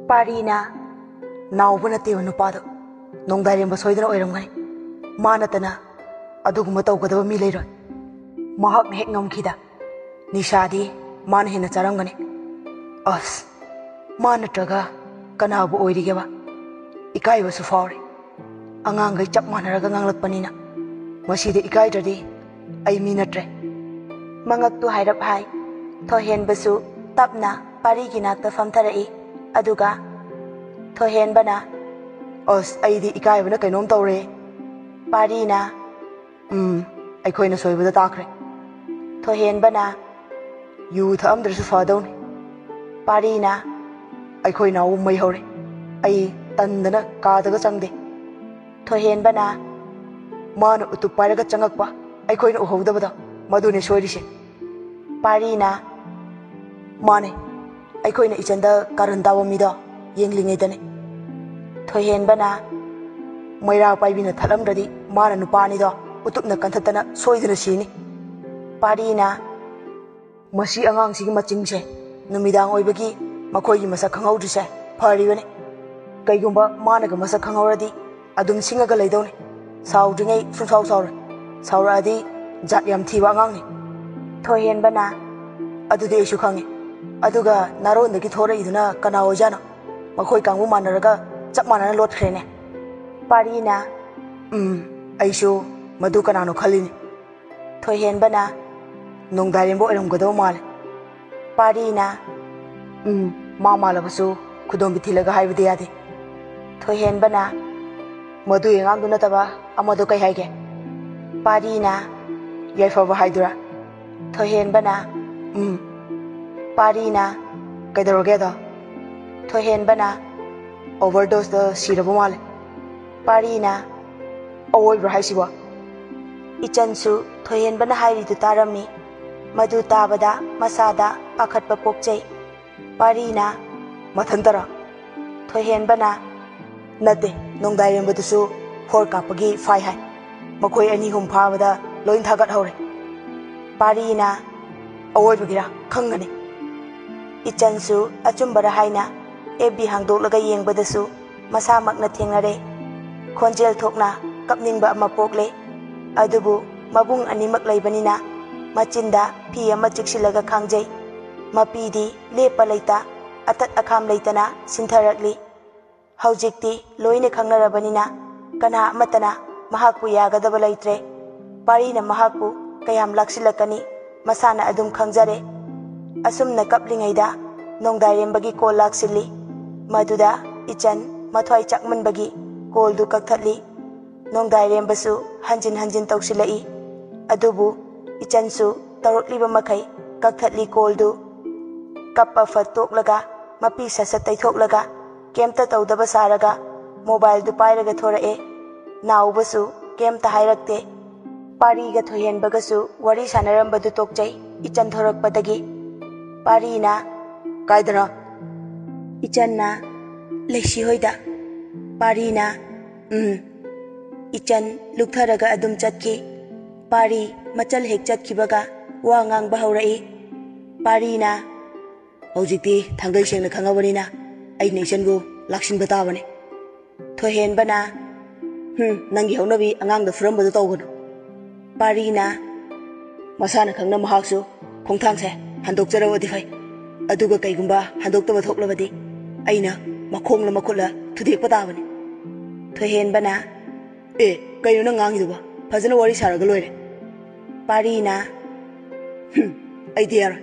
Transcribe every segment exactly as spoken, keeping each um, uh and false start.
ꯄꯥꯔꯤꯅ, "ꯅꯥꯎꯕ ꯅꯠꯇꯦꯕ ꯅꯨꯄꯥꯗꯣ, ꯅꯣꯡꯗꯥꯏꯔꯦꯝꯕ ꯁꯣꯏꯗꯅ ꯑꯣꯏꯔꯝꯒꯅꯤ꯫ ꯃꯥ ꯅꯠꯇꯅ ꯑꯗꯨꯒꯨꯝꯕ ꯇꯧꯒꯗꯕ ꯃꯤ ꯂꯩꯔꯣꯏ꯫ ꯃꯍꯥꯛꯅ ꯍꯦꯛ ꯉꯝꯈꯤꯗ ꯅꯤꯁꯥꯗꯤ ꯃꯥꯅ ꯍꯦꯟꯅ ꯆꯥꯔꯝꯒꯅꯤ꯫ ꯑꯁ, ꯃꯥ ꯅꯠꯇ꯭ꯔꯒ ꯀꯅꯥꯕꯨ ꯑꯣꯏꯔꯤꯒꯦꯕ? ꯏꯀꯥꯏꯕꯁꯨ ꯐꯥꯎꯔꯦ꯫ ꯑꯉꯥꯡꯈꯩ ꯆꯞ ꯃꯥꯟꯅꯔꯒ ꯉꯥꯡꯂꯛꯄꯅꯤꯅ꯫ ꯃꯁꯤꯗ ꯏꯀꯥꯏꯗ꯭ꯔꯗꯤ ꯑꯩ ꯃꯤ ꯅꯠꯇ꯭ꯔꯦ꯫" ꯃꯉꯛꯇꯨ ꯍꯥꯏꯔꯞ ꯍꯥꯏ꯫ ꯊꯣꯏꯍꯦꯟꯕꯁꯨ ꯇꯞꯅ ꯄꯥꯔꯤꯒꯤ ꯅꯥꯛꯇ ꯐꯝꯊꯔꯛꯏ꯫ ꯑꯗꯨꯒ ꯊꯣꯏꯍꯦꯟꯕꯅ, "ꯑꯁ, ꯑꯩꯗꯤ ꯏꯀꯥꯏꯕꯅ ꯀꯩꯅꯣꯝ ꯇꯧꯔꯦ꯫" ꯄꯥꯔꯤꯅ, "ꯎꯝ, ꯑꯩꯈꯣꯏꯅ ꯁꯣꯏꯕꯗ ꯇꯥꯈ꯭ꯔꯦ꯫" ꯊꯣꯏꯍꯦꯟꯕꯅ, "ꯌꯨ ꯊꯛꯑꯝꯗ꯭ꯔꯁꯨ ꯐꯗꯧꯅꯤ꯫" ꯄꯥꯔꯤꯅ, "ꯑꯩꯈꯣꯏ ꯅꯥꯎꯕ ꯃꯩ ꯍꯧꯔꯦ꯫ ꯑꯩ ꯇꯟꯗꯅ ꯀꯥꯗꯒ ꯆꯪꯗꯦ꯫" ꯊꯣꯏꯍꯦꯟꯕꯅ, "ꯃꯥꯅ ꯎꯇꯨꯞ ꯄꯥꯏꯔꯒ ꯆꯪꯉꯛꯄ ꯑꯩꯈꯣꯏꯅ ꯎꯍꯧꯗꯕꯗꯣ, ꯃꯗꯨꯅꯦ ꯁꯣꯏꯔꯤꯁꯦ꯫" ꯄꯥꯔꯤꯅ, "ꯃꯥꯅꯦ, ꯑꯩꯈꯣꯏꯅ ꯏꯆꯟꯗ ꯀꯥꯔꯟ ꯇꯥꯕ ꯃꯤꯗꯣ ꯌꯦꯡꯂꯤꯉꯩꯗꯅꯦ꯫" ꯊꯣꯏꯍꯦꯟꯕꯅ, "ꯃꯩꯔꯥ ꯄꯥꯏꯕꯤꯅ ꯊꯠꯂꯝꯗ꯭ꯔꯗꯤ ꯃꯥꯅ ꯅꯨꯄꯥ ꯑꯅꯤꯗꯣ ꯎꯇꯨꯞꯅ ꯀꯟꯊꯠꯇꯅ ꯁꯣꯏꯗꯅ ꯁꯤꯅꯤ꯫" ꯄꯥꯔꯤꯅ, "ꯃꯁꯤ ꯑꯉꯥꯡꯁꯤꯒꯤ ꯃꯆꯤꯡꯁꯦ ꯅꯨꯃꯤꯗꯥꯡ ꯑꯣꯏꯕꯒꯤ ꯃꯈꯣꯏꯒꯤ ꯃꯁꯛ ꯈꯪꯍꯧꯗ꯭ꯔꯤꯁꯦ ꯐꯔꯤꯕꯅꯤ꯫ ꯀꯩꯒꯨꯝꯕ ꯃꯥꯅꯒ ꯃꯁꯛ ꯈꯪꯍꯧꯔꯗꯤ ꯑꯗꯨꯝ ꯁꯤꯡꯉꯒ ꯂꯩꯗꯧꯅꯤ꯫ ꯁꯥꯎꯗ꯭ꯔꯤꯉꯩ ꯁꯨꯡꯁꯥꯎ ꯁꯥꯎꯔꯣꯏ꯫ ꯁꯥꯎꯔꯛꯑꯗꯤ ꯖꯥꯠ ꯌꯥꯝ ꯊꯤꯕ ꯑꯉꯥꯡꯅꯤ꯫" ꯊꯣꯏꯍꯦꯟꯕꯅ, "ꯑꯗꯨꯗꯤ ꯑꯩꯁꯨ ꯈꯪꯉꯤ꯫ ꯑꯗꯨꯒ ꯅꯥꯔꯣꯟꯗꯒꯤ ꯊꯣꯔꯛꯏꯗꯨꯅ ꯀꯅꯥ ꯑꯣꯏꯖꯥꯠꯅꯣ? ꯃꯈꯣꯏ ꯀꯥꯡꯕꯨ ꯃꯥꯟꯅꯔꯒ ꯆꯞ ꯃꯥꯟꯅꯅ ꯂꯣꯠꯈ꯭ꯔꯦꯅꯦ꯫" ꯄꯥꯔꯤꯅ, "ꯎꯝ, ꯑꯩꯁꯨ ꯃꯗꯨ ꯀꯅꯥꯅꯣ ꯈꯜꯂꯤꯅꯤ꯫" ꯊꯣꯏꯍꯦꯟꯕꯅ, "ꯅꯣꯡꯗꯥꯏꯔꯦꯝꯕ ꯑꯣꯏꯔꯝꯒꯗꯕ ꯃꯥꯜꯂꯦ꯫" ꯄꯥꯔꯤꯅ, "ꯎꯝ, ꯃꯥ ꯃꯥꯜꯂꯕꯁꯨ ꯈꯨꯗꯣꯝꯕꯤ ꯊꯤꯜꯂꯒ ꯍꯥꯏꯕꯗꯤ ꯌꯥꯗꯦ꯫" ꯊꯣꯏꯍꯦꯟꯕꯅ, "ꯃꯗꯨ ꯑꯉꯥꯡꯗꯨ ꯅꯠꯇꯕ ꯑꯃꯗꯣ ꯀꯩ ꯍꯥꯏꯒꯦ?" ꯄꯥꯔꯤꯅ, "ꯌꯥꯏꯐꯕ ꯍꯥꯏꯗꯨꯔꯥ?" ꯊꯣꯏꯍꯦꯟꯕꯅ, "ꯎꯝ꯫" ꯄꯥꯔꯤꯅ, "ꯀꯩꯗꯧꯔꯒꯦ ꯑꯗꯣ?" ꯊꯣꯏꯍꯦꯟꯕꯅ, "ꯑꯣꯚꯔꯗꯣꯁꯇ ꯁꯤꯔꯕ ꯃꯥꯜꯂꯦ꯫" ꯄꯥꯔꯤꯅ, "ꯑꯋꯣꯏꯕ꯭ꯔꯣ ꯍꯥꯏꯁꯤꯕꯣ?" ꯏꯆꯟꯁꯨ ꯊꯣꯏꯍꯦꯟꯕꯅ ꯍꯥꯏꯔꯤꯗꯨ ꯇꯥꯔꯝꯃꯤ꯫ ꯃꯗꯨ ꯇꯥꯕꯗ ꯃꯁꯥꯗ ꯄꯥꯈꯠꯄ ꯄꯣꯛꯆꯩ꯫ ꯄꯥꯔꯤꯅ, "ꯃꯊꯟꯇꯔꯣ?" ꯊꯣꯏꯍꯦꯟꯕꯅ, "ꯅꯠꯇꯦ, ꯅꯣꯡꯗꯥꯏꯔꯦꯝꯕꯗꯨꯁꯨ ꯐꯣꯔ ꯀꯥꯞꯄꯒꯤ ꯐꯥꯏ ꯍꯥꯏ꯫ ꯃꯈꯣꯏ ꯑꯅꯤ ꯑꯍꯨꯝ ꯐꯥꯕꯗ ꯂꯣꯏ ꯊꯥꯒꯠꯍꯧꯔꯦ꯫" ꯄꯥꯔꯤꯅ, "ꯑꯋꯣꯏꯕꯒꯤꯔꯥ? ꯈꯪꯒꯅꯤ꯫" ꯏꯆꯟꯁꯨ ꯑꯆꯨꯝꯕꯔ ꯍꯥꯏꯅ ꯑꯦꯐ ꯕꯤ ꯍꯥꯡꯗꯣꯛꯂꯒ ꯌꯦꯡꯕꯗꯁꯨ ꯃꯁꯥꯃꯛꯅ ꯊꯦꯡꯅꯔꯦ꯫ ꯈꯣꯟꯖꯦꯜ ꯊꯣꯛꯅ ꯀꯞꯅꯤꯡꯕ ꯑꯃ ꯄꯣꯛꯂꯦ꯫ ꯑꯗꯨꯕꯨ ꯃꯕꯨꯡ ꯑꯅꯤꯃꯛ ꯂꯩꯕꯅꯤꯅ ꯃꯆꯤꯟꯗ ꯐꯤ ꯑꯃ ꯆꯤꯛꯁꯤꯜꯂꯒ ꯈꯥꯡꯖꯩ꯫ ꯃꯄꯤꯗꯤ ꯂꯦꯞꯄ ꯂꯩꯇ, ꯑꯇꯠ ꯑꯈꯥꯝ ꯂꯩꯇꯅ ꯁꯤꯟꯊꯔꯛꯂꯤ꯫ ꯍꯧꯖꯤꯛꯇꯤ ꯂꯣꯏꯅ ꯈꯪꯅꯔꯕꯅꯤꯅ ꯀꯅꯥ ꯑꯃꯠꯇꯅ ꯃꯍꯥꯛꯄꯨ ꯌꯥꯒꯗꯕ ꯂꯩꯇ꯭ꯔꯦ꯫ ꯄꯥꯔꯤꯅ ꯃꯍꯥꯛꯄꯨ ꯀꯌꯥꯝ ꯂꯥꯛꯁꯤꯜꯂꯛꯀꯅꯤ ꯃꯁꯥꯅ ꯑꯗꯨꯝ ꯈꯪꯖꯔꯦ꯫ ꯑꯁꯨꯝꯅ ꯀꯞꯂꯤꯉꯩꯗ ꯅꯣꯡꯗꯥꯏꯔꯦꯝꯕꯒꯤ ꯀꯣꯜ ꯂꯥꯛꯁꯤꯜꯂꯤ꯫ ꯃꯗꯨꯗ ꯏꯆꯟ ꯃꯊ꯭ꯋꯥꯏ ꯆꯥꯛꯃꯟꯕꯒꯤ ꯀꯣꯜꯗꯨ ꯀꯛꯊꯠꯂꯤ꯫ ꯅꯣꯡꯗꯥꯏꯔꯦꯝꯕꯁꯨ ꯍꯟꯖꯤꯟ ꯍꯟꯖꯤꯟ ꯇꯧꯁꯤꯜꯂꯛꯏ꯫ ꯑꯗꯨꯕꯨ ꯏꯆꯟꯁꯨ ꯇꯧꯔꯛꯂꯤꯕ ꯃꯈꯩ ꯀꯛꯊꯠꯂꯤ ꯀꯣꯜꯗꯨ꯫ ꯀꯞꯄ ꯐꯠ ꯇꯣꯛꯂꯒ ꯃꯄꯤ ꯁꯠ ꯁꯠ ꯇꯩꯊꯣꯛꯂꯒ ꯀꯩꯝꯇ ꯇꯧꯗꯕ ꯁꯥꯔꯒ ꯃꯣꯕꯥꯏꯜꯗꯨ ꯄꯥꯏꯔꯒ ꯊꯣꯔꯛꯑꯦ꯫ ꯅꯥꯎꯕꯁꯨ ꯀꯩꯝꯇ ꯍꯥꯏꯔꯛꯇꯦ꯫ ꯄꯥꯔꯤꯒ ꯊꯣꯏꯍꯦꯟꯕꯒꯁꯨ ꯋꯥꯔꯤ ꯁꯥꯟꯅꯔꯝꯕꯗꯨ ꯇꯣꯛꯆꯩ ꯏꯆꯟ ꯊꯣꯔꯛꯄꯗꯒꯤ꯫ ꯄꯥꯔꯤꯅ, "ꯀꯥꯏꯗꯅꯣ?" ꯏꯆꯟꯅ, "ꯂꯩꯁꯤ ꯍꯣꯏꯗ"꯫ ꯄꯥꯔꯤꯅ, "ꯎꯝ"꯫ ꯏꯆꯟ ꯂꯨꯛꯊꯔꯒ ꯑꯗꯨꯝ ꯆꯠꯈꯤ꯫ ꯄꯥꯔꯤ ꯃꯆꯜ ꯍꯦꯛ ꯆꯠꯈꯤꯕꯒ ꯋꯥ ꯉꯥꯡꯕ ꯍꯧꯔꯛꯏ꯫ ꯄꯥꯔꯤꯅ, "ꯍꯧꯖꯤꯛꯇꯤ ꯊꯥꯡꯒꯩ ꯁꯦꯡꯅ ꯈꯪꯉꯕꯅꯤꯅ ꯑꯩꯅ ꯏꯆꯟꯕꯨ ꯂꯥꯛꯁꯤꯟꯕ ꯇꯥꯕꯅꯤ"꯫ ꯊꯣꯏꯍꯦꯟꯕꯅ, "ꯍꯨꯝ, ꯅꯪꯒꯤ ꯍꯧꯅꯕꯤ ꯑꯉꯥꯡꯗ ꯐꯨꯔꯝꯕꯗꯨ ꯇꯧꯒꯅꯨ"꯫ ꯄꯥꯔꯤꯅ, "ꯃꯁꯥꯅ ꯈꯪꯅ ꯃꯍꯥꯛꯁꯨ ꯈꯣꯡꯊꯥꯡꯁꯦ ꯍꯟꯗꯣꯛꯆꯔꯕꯗꯤ ꯐꯩ꯫ ꯑꯗꯨꯒ ꯀꯩꯒꯨꯝꯕ ꯍꯟꯗꯣꯛꯇꯕ ꯊꯣꯛꯂꯕꯗꯤ ꯑꯩꯅ ꯃꯈꯣꯡꯂ ꯃꯈꯨꯠꯂ ꯊꯨꯗꯦꯛꯄ ꯇꯥꯕꯅꯤ"꯫ ꯊꯣꯏꯍꯦꯟꯕꯅ, "ꯑꯦ, ꯀꯩꯅꯣ ꯅꯪ ꯉꯥꯡꯉꯤꯗꯨꯕꯣ? ꯐꯖꯅ ꯋꯥꯔꯤ ꯁꯥꯔꯒ ꯂꯣꯏꯔꯦ"꯫ ꯄꯥꯔꯤꯅ, "ꯍꯨꯝ, ꯑꯩꯗꯤ ꯌꯥꯔꯣꯏ꯫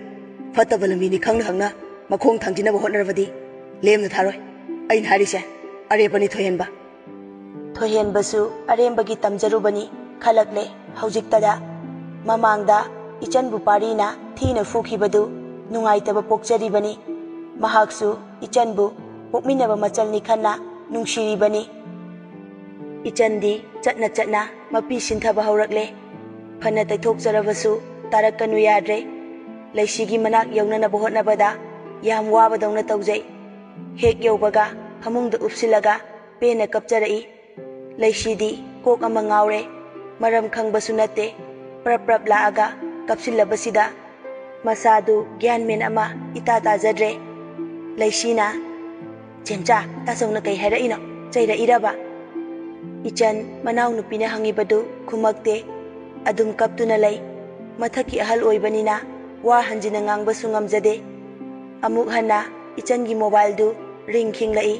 ꯐꯠꯇꯕ ꯂꯝꯕꯤꯅꯤ ꯈꯪꯅ ꯈꯪꯅ ꯃꯈꯣꯡ ꯊꯥꯡꯖꯤꯟꯅꯕ ꯍꯣꯠꯅꯔꯕꯗꯤ ꯂꯦꯝꯅ ꯊꯥꯔꯣꯏ꯫ ꯑꯩꯅ ꯍꯥꯏꯔꯤꯁꯦ ꯑꯔꯦꯞꯄꯅꯤ, ꯊꯣꯏꯍꯦꯟꯕ"꯫ ꯊꯣꯏꯍꯦꯟꯕꯁꯨ ꯑꯔꯦꯝꯕꯒꯤ ꯇꯝꯖꯔꯨꯕꯅꯤ ꯈꯜꯂꯛꯂꯦ ꯍꯧꯖꯤꯛꯇꯗ꯫ ꯃꯃꯥꯡꯗ ꯏꯆꯟꯕꯨ ꯄꯥꯔꯤꯅ ꯊꯤꯅ ꯐꯨꯈꯤꯕꯗꯨ ꯅꯨꯡꯉꯥꯏꯇꯕ ꯄꯣꯛꯆꯔꯤꯕꯅꯤ꯫ ꯃꯍꯥꯛꯁꯨ ꯏꯆꯟꯕꯨ ꯄꯣꯛꯃꯤꯟꯅꯕ ꯃꯆꯜꯅꯤ ꯈꯟꯅ ꯅꯨꯡꯁꯤꯔꯤꯕꯅꯤ꯫ ꯏꯆꯟꯗꯤ ꯆꯠꯅ ꯆꯠꯅ ꯃꯄꯤ ꯁꯤꯟꯊꯕ ꯍꯧꯔꯛꯂꯦ꯫ ꯐꯅ ꯇꯩꯊꯣꯛꯆꯔꯕꯁꯨ ꯇꯥꯔꯛꯀꯅꯨ ꯌꯥꯗ꯭ꯔꯦ꯫ ꯂꯩꯁꯤꯒꯤ ꯃꯅꯥꯛ ꯌꯧꯅꯅꯕ ꯍꯣꯠꯅꯕꯗ ꯌꯥꯝ ꯋꯥꯕꯗꯧꯅ ꯇꯧꯖꯩ꯫ ꯍꯦꯛ ꯌꯧꯕꯒ ꯐꯃꯨꯡꯗ ꯎꯞꯁꯤꯜꯂꯒ ꯄꯦꯟꯅ ꯀꯞꯆꯔꯛꯏ꯫ ꯂꯩꯁꯤꯗꯤ ꯀꯣꯛ ꯑꯃ ꯉꯥꯎꯔꯦ꯫ ꯃꯔꯝ ꯈꯪꯕꯁꯨ ꯅꯠꯇꯦ꯫ ꯄ꯭ꯔꯞ ꯄ꯭ꯔꯞ ꯂꯥꯛꯑꯒ ꯀꯞꯁꯤꯜꯂꯕꯁꯤꯗ ꯃꯁꯥꯗꯨ ꯒ꯭ꯌꯥꯟ ꯃꯦꯟ ꯑꯃ ꯏꯇꯥ ꯇꯥꯖꯗ꯭ꯔꯦ꯫ ꯂꯩꯁꯤꯅ, "ꯆꯦꯝꯆꯥ, ꯇꯥꯆꯧꯅ ꯀꯩ ꯍꯥꯏꯔꯛꯏꯅꯣ? ꯆꯩꯔꯛꯏꯔꯕ?" ꯏꯆꯟ ꯃꯅꯥꯎꯅꯨꯄꯤꯅ ꯍꯪꯉꯤꯕꯗꯨ ꯈꯨꯝꯃꯛꯇꯦ꯫ ꯑꯗꯨꯝ ꯀꯞꯇꯨꯅ ꯂꯩ꯫ ꯃꯊꯛꯀꯤ ꯑꯍꯜ ꯑꯣꯏꯕꯅꯤꯅ ꯋꯥ ꯍꯟꯖꯤꯟꯅ ꯉꯥꯡꯕꯁꯨ ꯉꯝꯖꯗꯦ꯫ ꯑꯃꯨꯛ ꯍꯟꯅ ꯏꯆꯟꯒꯤ ꯃꯣꯕꯥꯏꯜꯗꯨ ꯔꯤꯡ ꯈꯤꯡꯂꯛꯏ꯫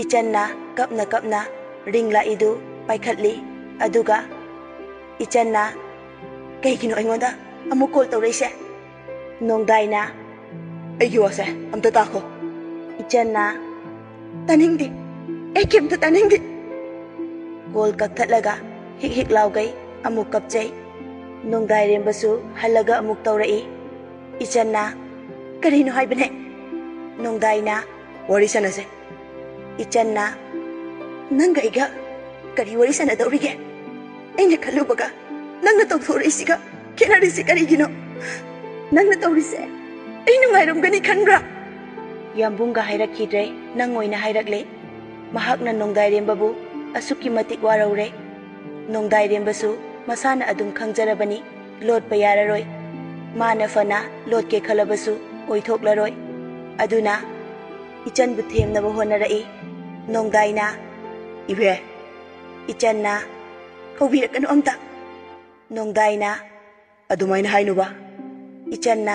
ꯏꯆꯟꯅ ꯀꯞꯅ ꯀꯞꯅ ꯔꯤꯡ ꯂꯥꯛꯏꯗꯨ ꯄꯥꯏꯈꯠꯂꯤ꯫ ꯑꯗꯨꯒ ꯏꯆꯟꯅ, "ꯀꯩꯒꯤꯅꯣ ꯑꯩꯉꯣꯟꯗ ꯑꯃꯨꯛ ꯀꯣꯜ ꯇꯧꯔꯛꯏꯁꯦ?" ꯅꯣꯡꯗꯥꯏꯅ, "ꯑꯩꯒꯤ ꯋꯥꯁꯦ ꯑꯝꯇ ꯇꯥꯈꯣ꯫" ꯏꯆꯟꯅ, "ꯇꯥꯅꯤꯡꯗꯦ, ꯑꯩ ꯀꯩꯝꯇ ꯇꯥꯅꯤꯡꯗꯦ꯫" ꯀꯣꯜ ꯀꯛꯊꯠꯂꯒ ꯍꯤꯛ ꯍꯤꯛ ꯂꯥꯎꯒꯩ ꯑꯃꯨꯛ ꯀꯞꯆꯩ꯫ ꯅꯣꯡꯗꯥꯏꯔꯦꯝꯕꯁꯨ ꯍꯜꯂꯒ ꯑꯃꯨꯛ ꯇꯧꯔꯛꯏ꯫ ꯏꯆꯟꯅ, "ꯀꯔꯤꯅꯣ ꯍꯥꯏꯕꯅꯦ?" ꯅꯣꯡꯗꯥꯏꯅ, "ꯋꯥꯔꯤ ꯁꯥꯟꯅꯁꯦ꯫" ꯏꯆꯟꯅ, "ꯅꯪꯒ ꯑꯩꯒ ꯀꯔꯤ ꯋꯥꯔꯤ ꯁꯥꯟꯅꯗꯧꯔꯤꯒꯦ? ꯑꯩꯅ ꯈꯜꯂꯨꯕꯒ ꯅꯪꯅ ꯇꯧꯊꯣꯔꯛꯏꯁꯤꯒ ꯈꯦꯠꯅꯔꯤꯁꯤ ꯀꯔꯤꯒꯤꯅꯣ? ꯅꯪꯅ ꯇꯧꯔꯤꯁꯦ ꯑꯩ ꯅꯨꯡꯉꯥꯏꯔꯝꯒꯅꯤ ꯈꯟꯕ꯭ꯔꯥ?" ꯌꯥꯝꯕꯨꯡꯒ ꯍꯥꯏꯔꯛꯈꯤꯗ꯭ꯔꯦ, ꯅꯪ ꯑꯣꯏꯅ ꯍꯥꯏꯔꯛꯂꯦ꯫ ꯃꯍꯥꯛꯅ ꯅꯣꯡꯗꯥꯏꯔꯦꯝꯕꯕꯨ ꯑꯁꯨꯛꯀꯤ ꯃꯇꯤꯛ ꯋꯥꯔꯧꯔꯦ꯫ ꯅꯣꯡꯗꯥꯏꯔꯦꯝꯕꯁꯨ ꯃꯁꯥꯅ ꯑꯗꯨꯝ ꯈꯪꯖꯔꯕꯅꯤ, ꯂꯣꯠꯄ ꯌꯥꯔꯔꯣꯏ꯫ ꯃꯥꯅ ꯐꯅ ꯂꯣꯠꯀꯦ ꯈꯜꯂꯕꯁꯨ ꯑꯣꯏꯊꯣꯛꯂꯔꯣꯏ꯫ ꯑꯗꯨꯅ ꯏꯆꯟꯕꯨ ꯊꯦꯝꯅꯕ ꯍꯣꯠꯅꯔꯛꯏ꯫ ꯅꯣꯡꯗꯥꯏꯅ, "ꯏꯕꯦ꯫" ꯏꯆꯟꯅ, "ꯀꯧꯕꯤꯔꯛꯀꯅꯨ ꯑꯝꯇ꯫" ꯅꯣꯡꯗꯥꯏꯅ, "ꯑꯗꯨꯃꯥꯏꯅ ꯍꯥꯏꯅꯨꯕ꯫" ꯏꯆꯟꯅ,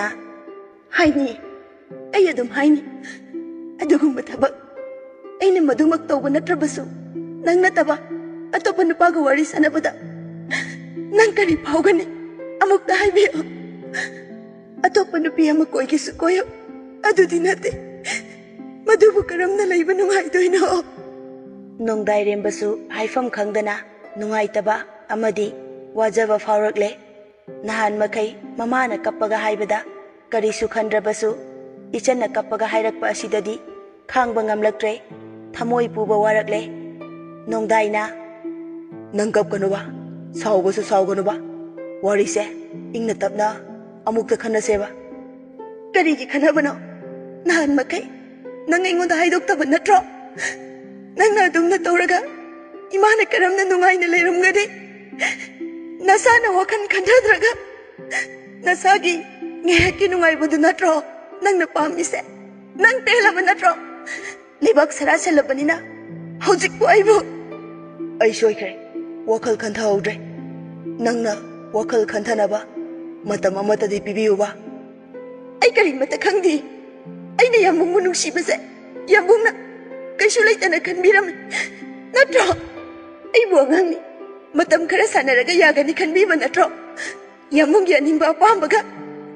"ꯍꯥꯏꯅꯤ, ꯑꯩ ꯑꯗꯨꯝ ꯍꯥꯏꯅꯤ꯫ ꯑꯗꯨꯒꯨꯝꯕ ꯊꯕꯛ ꯑꯩꯅ ꯃꯗꯨꯃꯛ ꯇꯧꯕ ꯅꯠꯇ꯭ꯔꯕꯁꯨ, ꯅꯪ ꯅꯠꯇꯕ ꯑꯇꯣꯞꯄ ꯅꯨꯄꯥꯒ ꯋꯥꯔꯤ ꯁꯥꯟꯅꯕꯗ ꯅꯪ ꯀꯔꯤ ꯐꯥꯎꯒꯅꯤ? ꯑꯃꯨꯛꯇ ꯍꯥꯏꯕꯤꯌꯨ꯫" "ꯑꯇꯣꯞꯄ ꯅꯨꯄꯤ ꯑꯃ ꯀꯣꯏꯒꯦꯁꯨ ꯀꯣꯏꯌꯨ, ꯑꯗꯨꯗꯤ ꯅꯠꯇꯦ꯫ ꯃꯗꯨꯕꯨ ꯀꯔꯝꯅ ꯂꯩꯕ ꯅꯨꯡꯉꯥꯏꯗꯣꯏꯅꯣ?" ꯅꯣꯡꯗꯥꯏꯔꯦꯝꯕꯁꯨ ꯍꯥꯏꯐꯝ ꯈꯪꯗꯅ ꯅꯨꯡꯉꯥꯏꯇꯕ ꯑꯃꯗꯤ ꯋꯥꯖꯕ ꯐꯥꯎꯔꯛꯂꯦ꯫ ꯅꯍꯥꯟ ꯃꯈꯩ ꯃꯃꯥꯅ ꯀꯞꯄꯒ ꯍꯥꯏꯕꯗ ꯀꯔꯤꯁꯨ ꯈꯟꯗ꯭ꯔꯕꯁꯨ, ꯏꯆꯟꯅ ꯀꯞꯄꯒ ꯍꯥꯏꯔꯛꯄ ꯑꯁꯤꯗꯗꯤ ꯈꯥꯡꯕ ꯉꯝꯂꯛꯇ꯭ꯔꯦ꯫ ꯊꯃꯣꯏ ꯄꯨꯕ ꯋꯥꯔꯛꯂꯦ꯫ ꯅꯣꯡꯗꯥꯏꯅ, "ꯅꯪ ꯀꯞꯀꯅꯨꯕ, ꯁꯥꯎꯕꯁꯨ ꯁꯥꯎꯒꯅꯨꯕ꯫ ꯋꯥꯔꯤꯁꯦ ꯏꯪꯅ ꯇꯞꯅ ꯑꯃꯨꯛꯇ ꯈꯟꯅꯁꯦꯕ꯫" "ꯀꯔꯤꯒꯤ ꯈꯟꯅꯕꯅꯣ? ꯅꯍꯥꯟ ꯃꯈꯩ ꯅꯪ ꯑꯩꯉꯣꯟꯗ ꯍꯥꯏꯗꯣꯛꯇꯕ ꯅꯠꯇ꯭ꯔꯣ? ꯅꯪꯅ ꯑꯗꯨꯝꯅ ꯇꯧꯔꯒ ꯏꯃꯥꯅ ꯀꯔꯝꯅ ꯅꯨꯡꯉꯥꯏꯅ ꯂꯩꯔꯝꯒꯅꯤ? ꯅꯁꯥꯅ ꯋꯥꯈꯜ ꯈꯟꯊꯗ꯭ꯔꯒ ꯅꯁꯥꯒꯤ ꯉꯥꯏꯍꯥꯛꯀꯤ ꯅꯨꯡꯉꯥꯏꯕꯗꯨ ꯅꯠꯇ꯭ꯔꯣ ꯅꯪꯅ ꯄꯥꯝꯃꯤꯁꯦ? ꯅꯪ ꯄꯦꯜꯂꯕ ꯅꯠꯇ꯭ꯔꯣ?" ꯂꯩꯕꯥꯛ ꯁꯔꯥ ꯁꯜꯂꯕꯅꯤꯅ ꯍꯧꯖꯤꯛꯄꯨ ꯑꯩꯕꯨ꯫ ꯑꯩ ꯁꯣꯏꯈ꯭ꯔꯦ, ꯋꯥꯈꯜ ꯈꯟꯊꯍꯧꯗ꯭ꯔꯦ꯫ ꯅꯪꯅ ꯋꯥꯈꯜ ꯈꯟꯊꯅꯕ ꯃꯇꯝ ꯑꯃꯠꯇꯗꯤ ꯄꯤꯕꯤꯌꯨꯕ꯫ ꯑꯩ ꯀꯔꯤꯃꯠꯇ ꯈꯪꯗꯦ꯫ ꯑꯩꯅ ꯌꯥꯝꯕꯨꯡꯕꯨ ꯅꯨꯡꯁꯤꯕꯁꯦ ꯌꯥꯝꯕꯨꯡꯅ ꯀꯩꯁꯨ ꯂꯩꯇꯅ ꯈꯟꯕꯤꯔꯝꯃꯤ ꯅꯠꯇ꯭ꯔꯣ? ꯑꯩꯕꯨ ꯑꯉꯥꯡꯅꯤ, ꯃꯇꯝ ꯈꯔ ꯁꯥꯟꯅꯔꯒ ꯌꯥꯒꯅꯤ ꯈꯟꯕꯤꯕ ꯅꯠꯇ꯭ꯔꯣ? ꯌꯥꯝꯕꯨꯡꯒꯤ ꯑꯅꯤꯡꯕ ꯑꯄꯥꯝꯕꯒ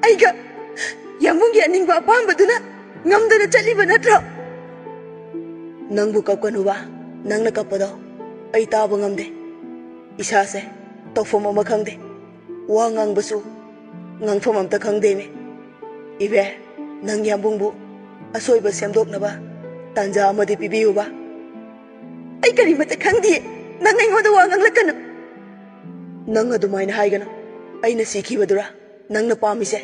ꯑꯩꯒ ꯌꯥꯝꯕꯨꯡꯒꯤ ꯑꯅꯤꯡꯕ ꯑꯄꯥꯝꯕꯗꯨꯅ ꯉꯝꯗꯅ ꯆꯠꯂꯤꯕ ꯅꯠꯇ꯭ꯔꯣ? ꯅꯪꯕꯨ ꯀꯞꯀꯅꯨꯕ, ꯅꯪꯅ ꯀꯞꯄꯗꯣ ꯑꯩ ꯇꯥꯕ ꯉꯝꯗꯦ꯫ ꯏꯁꯥꯁꯦ ꯇꯧꯐꯝ ꯑꯃ ꯈꯪꯗꯦ, ꯋꯥ ꯉꯥꯡꯕꯁꯨ ꯉꯥꯡꯐꯝ ꯑꯝꯇ ꯈꯪꯗꯦꯃꯦ꯫ ꯏꯕꯦ, ꯅꯪ ꯌꯥꯝꯕꯨꯡꯕꯨ ꯑꯁꯣꯏꯕ ꯁꯦꯝꯗꯣꯛꯅꯕ ꯇꯥꯟꯖꯥ ꯑꯃꯗꯤ ꯄꯤꯕꯤꯌꯨꯕ꯫ ꯑꯩ ꯀꯔꯤꯃꯠꯇ ꯈꯪꯗꯦ, ꯅꯪ ꯑꯩꯉꯣꯟꯗ ꯋꯥ ꯉꯥꯡꯂꯛꯀꯅꯨ꯫ ꯅꯪ ꯑꯗꯨꯃꯥꯏꯅ ꯍꯥꯏꯒꯅꯨ꯫ ꯑꯩꯅ ꯁꯤꯈꯤꯕꯗꯨꯔꯥ ꯅꯪꯅ ꯄꯥꯝꯃꯤꯁꯦ?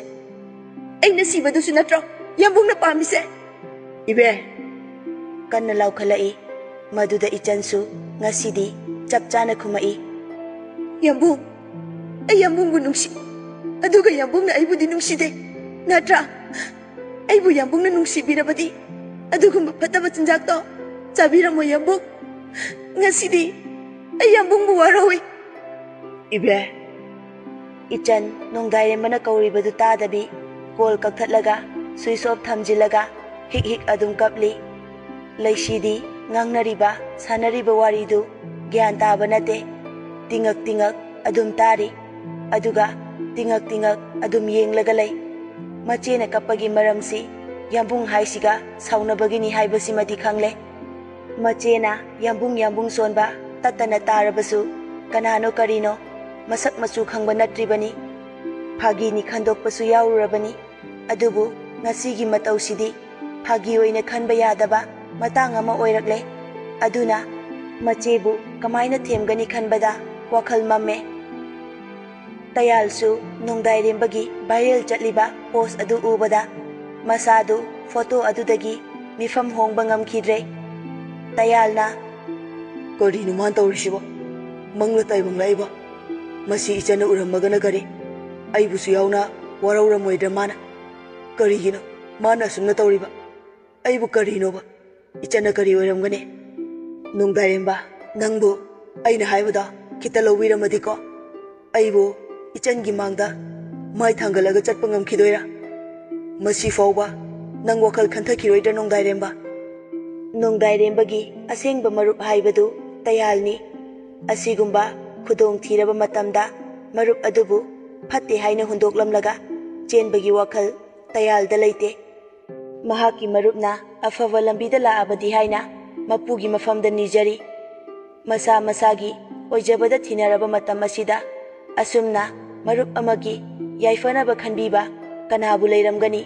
ꯑꯩꯅ ꯁꯤꯕꯗꯨꯁꯨ ꯅꯠꯇ꯭ꯔꯣ ꯌꯥꯝꯕꯨꯡꯅ ꯄꯥꯝꯃꯤꯁꯦ? ꯏꯕꯦ, ꯀꯟꯅ ꯂꯥꯎꯈꯠꯂꯛꯏ꯫ ꯃꯗꯨꯗ ꯏꯆꯟꯁꯨ ꯉꯁꯤꯗꯤ ꯆꯞ ꯆꯥꯅ ꯈꯨꯝꯃꯛꯏ꯫ ꯌꯥꯝꯕꯨꯡ, ꯑꯩ ꯌꯥꯝꯕꯨꯡꯕꯨ ꯅꯨꯡꯁꯤ, ꯑꯗꯨꯒ ꯌꯥꯝꯕꯨꯡꯅ ꯑꯩꯕꯨꯗꯤ ꯅꯨꯡꯁꯤꯗꯦ ꯅꯠꯇ꯭ꯔꯥ? ꯑꯩꯕꯨ ꯌꯥꯝꯕꯨꯡꯅ ꯅꯨꯡꯁꯤꯕꯤꯔꯕꯗꯤ ꯑꯗꯨꯒꯨꯝꯕ ꯐꯠꯇꯕ ꯆꯤꯟꯖꯥꯛꯇꯣ ꯆꯥꯕꯤꯔꯝꯃꯣꯏ ꯌꯥꯝꯕꯨꯡ꯫ ꯉꯁꯤꯗꯤ ꯑꯩ ꯌꯥꯝꯕꯨꯡꯕꯨ ꯋꯥꯔꯧꯏ꯫ ꯏꯕꯦ, ꯏꯆꯟ ꯅꯣꯡꯗꯥꯏꯔꯦꯝꯕꯅ ꯀꯧꯔꯤꯕꯗꯨ ꯇꯥꯗꯕꯤ ꯀꯣꯜ ꯀꯛꯊꯠꯂꯒ ꯁ꯭ꯋꯤꯆ ꯑꯣꯐ ꯊꯝꯖꯤꯜꯂꯒ ꯍꯤꯛ ꯍꯤꯛ ꯑꯗꯨꯝ ꯀꯞꯂꯤ꯫ ꯂꯩꯁꯤꯗꯤ ꯉꯥꯡꯅꯔꯤꯕ ꯁꯥꯟꯅꯔꯤꯕ ꯋꯥꯔꯤꯗꯨ ꯒ꯭ꯌꯥꯟ ꯇꯥꯕ ꯅꯠꯇꯦ꯫ ꯇꯤꯉꯛ ꯇꯤꯉꯛ ꯑꯗꯨꯝ ꯇꯥꯔꯤ, ꯑꯗꯨꯒ ꯇꯤꯉꯛ ꯇꯤꯉꯛ ꯑꯗꯨꯝ ꯌꯦꯡꯂꯒ ꯂꯩ꯫ ꯃꯆꯦꯅ ꯀꯞꯄꯒꯤ ꯃꯔꯝꯁꯤ ꯌꯥꯝꯕꯨꯡ ꯍꯥꯏꯁꯤꯒ ꯁꯥꯎꯅꯕꯒꯤꯅꯤ ꯍꯥꯏꯕꯁꯤꯃꯗꯤ ꯈꯪꯂꯦ꯫ ꯃꯆꯦꯅ ꯌꯥꯝꯕꯨꯡ ꯌꯥꯝꯕꯨꯡ ꯁꯣꯟꯕ ꯇꯠꯇꯅ ꯇꯥꯔꯕꯁꯨ ꯀꯅꯥꯅꯣ ꯀꯔꯤꯅꯣ ꯃꯁꯛ ꯃꯆꯨ ꯈꯪꯕ ꯅꯠꯇ꯭ꯔꯤꯕꯅꯤ꯫ ꯐꯥꯒꯤꯅꯤ ꯈꯟꯗꯣꯛꯄꯁꯨ ꯌꯥꯎꯔꯨꯔꯕꯅꯤ꯫ ꯑꯗꯨꯕꯨ ꯉꯁꯤꯒꯤ ꯃꯇꯧꯁꯤꯗꯤ ꯐꯥꯒꯤ ꯑꯣꯏꯅ ꯈꯟꯕ ꯌꯥꯗꯕ ꯃꯇꯥꯡ ꯑꯃ ꯑꯣꯏꯔꯛꯂꯦ꯫ ꯑꯗꯨꯅ ꯃꯆꯦꯕꯨ ꯀꯃꯥꯏꯅ ꯊꯦꯝꯒꯅꯤ ꯈꯟꯕꯗ ꯋꯥꯈꯜ ꯃꯝꯃꯦ꯫ ꯇꯌꯥꯜꯁꯨ ꯅꯣꯡꯗꯥꯏꯔꯦꯝꯕꯒꯤ ꯚꯥꯏꯔꯦꯜ ꯆꯠꯂꯤꯕ ꯄꯣꯁ ꯑꯗꯨ ꯎꯕꯗ ꯃꯁꯥꯗꯨ ꯐꯣꯇꯣ ꯑꯗꯨꯗꯒꯤ ꯃꯤꯐꯝ ꯍꯣꯡꯕ ꯉꯝꯈꯤꯗ꯭ꯔꯦ꯫ ꯇꯌꯥꯜꯅ, "ꯀꯔꯤꯅꯣ ꯃꯥꯅ ꯇꯧꯔꯤꯁꯤꯕꯣ? ꯃꯪꯂ ꯇꯥꯏꯕꯪꯂꯛꯏꯕ? ꯃꯁꯤ ꯏꯆꯟꯅ ꯎꯔꯝꯃꯒꯅ ꯀꯔꯤ? ꯑꯩꯕꯨꯁꯨ ꯌꯥꯎꯅ ꯋꯥꯔꯧꯔꯝꯃꯣꯏꯗ꯭ꯔꯥ ꯃꯥꯅ? ꯀꯔꯤꯒꯤꯅꯣ ꯃꯥꯅ ꯑꯁꯨꯝꯅ ꯇꯧꯔꯤꯕ? ꯑꯩꯕꯨ ꯀꯔꯤꯅꯣꯕ?" ꯏꯆꯟꯅ ꯀꯔꯤ ꯑꯣꯏꯔꯝꯒꯅꯤ? ꯅꯣꯡꯗꯥꯏꯔꯦꯝꯕ, ꯅꯪꯕꯨ ꯑꯩꯅ ꯍꯥꯏꯕꯗꯣ ꯈꯤꯇ ꯂꯧꯕꯤꯔꯝꯃꯗꯤꯀꯣ, ꯑꯩꯕꯨ ꯏꯆꯟꯒꯤ ꯃꯥꯡꯗ ꯃꯥꯏ ꯊꯥꯡꯒꯠꯂꯒ ꯆꯠꯄ ꯉꯝꯈꯤꯗꯣꯏꯔꯥ? ꯃꯁꯤ ꯐꯥꯎꯕ ꯅꯪ ꯋꯥꯈꯜ ꯈꯟꯊꯈꯤꯔꯣꯏꯗ꯭ꯔꯥ, ꯅꯣꯡꯗꯥꯏꯔꯦꯝꯕ? ꯅꯣꯡꯗꯥꯏꯔꯦꯝꯕꯒꯤ ꯑꯁꯦꯡꯕ ꯃꯔꯨꯞ ꯍꯥꯏꯕꯗꯨ ꯇꯌꯥꯜꯅꯤ꯫ ꯑꯁꯤꯒꯨꯝꯕ ꯈꯨꯗꯣꯡ ꯊꯤꯔꯕ ꯃꯇꯝꯗ ꯃꯔꯨꯞ ꯑꯗꯨꯕꯨ ꯐꯠꯇꯦ ꯍꯥꯏꯅ ꯍꯨꯟꯗꯣꯛꯂꯝꯂꯒ ꯆꯦꯟꯕꯒꯤ ꯋꯥꯈꯜ ꯇꯌꯥꯜꯗ ꯂꯩꯇꯦ꯫ ꯃꯍꯥꯛꯀꯤ ꯃꯔꯨꯞꯅ ꯑꯐꯕ ꯂꯝꯕꯤꯗ ꯂꯥꯛꯑꯕꯗꯤ ꯍꯥꯏꯅ ꯃꯄꯨꯒꯤ ꯃꯐꯝꯗ ꯅꯤꯖꯔꯤ꯫ ꯃꯁꯥ ꯃꯁꯥꯒꯤ ꯑꯣꯏꯖꯕꯗ ꯊꯤꯅꯔꯕ ꯃꯇꯝ ꯑꯁꯤꯗ ꯑꯁꯨꯝꯅ ꯃꯔꯨꯞ ꯑꯃꯒꯤ ꯌꯥꯏꯐꯅꯕ ꯈꯟꯕꯤꯕ ꯀꯅꯥꯕꯨ ꯂꯩꯔꯝꯒꯅꯤ?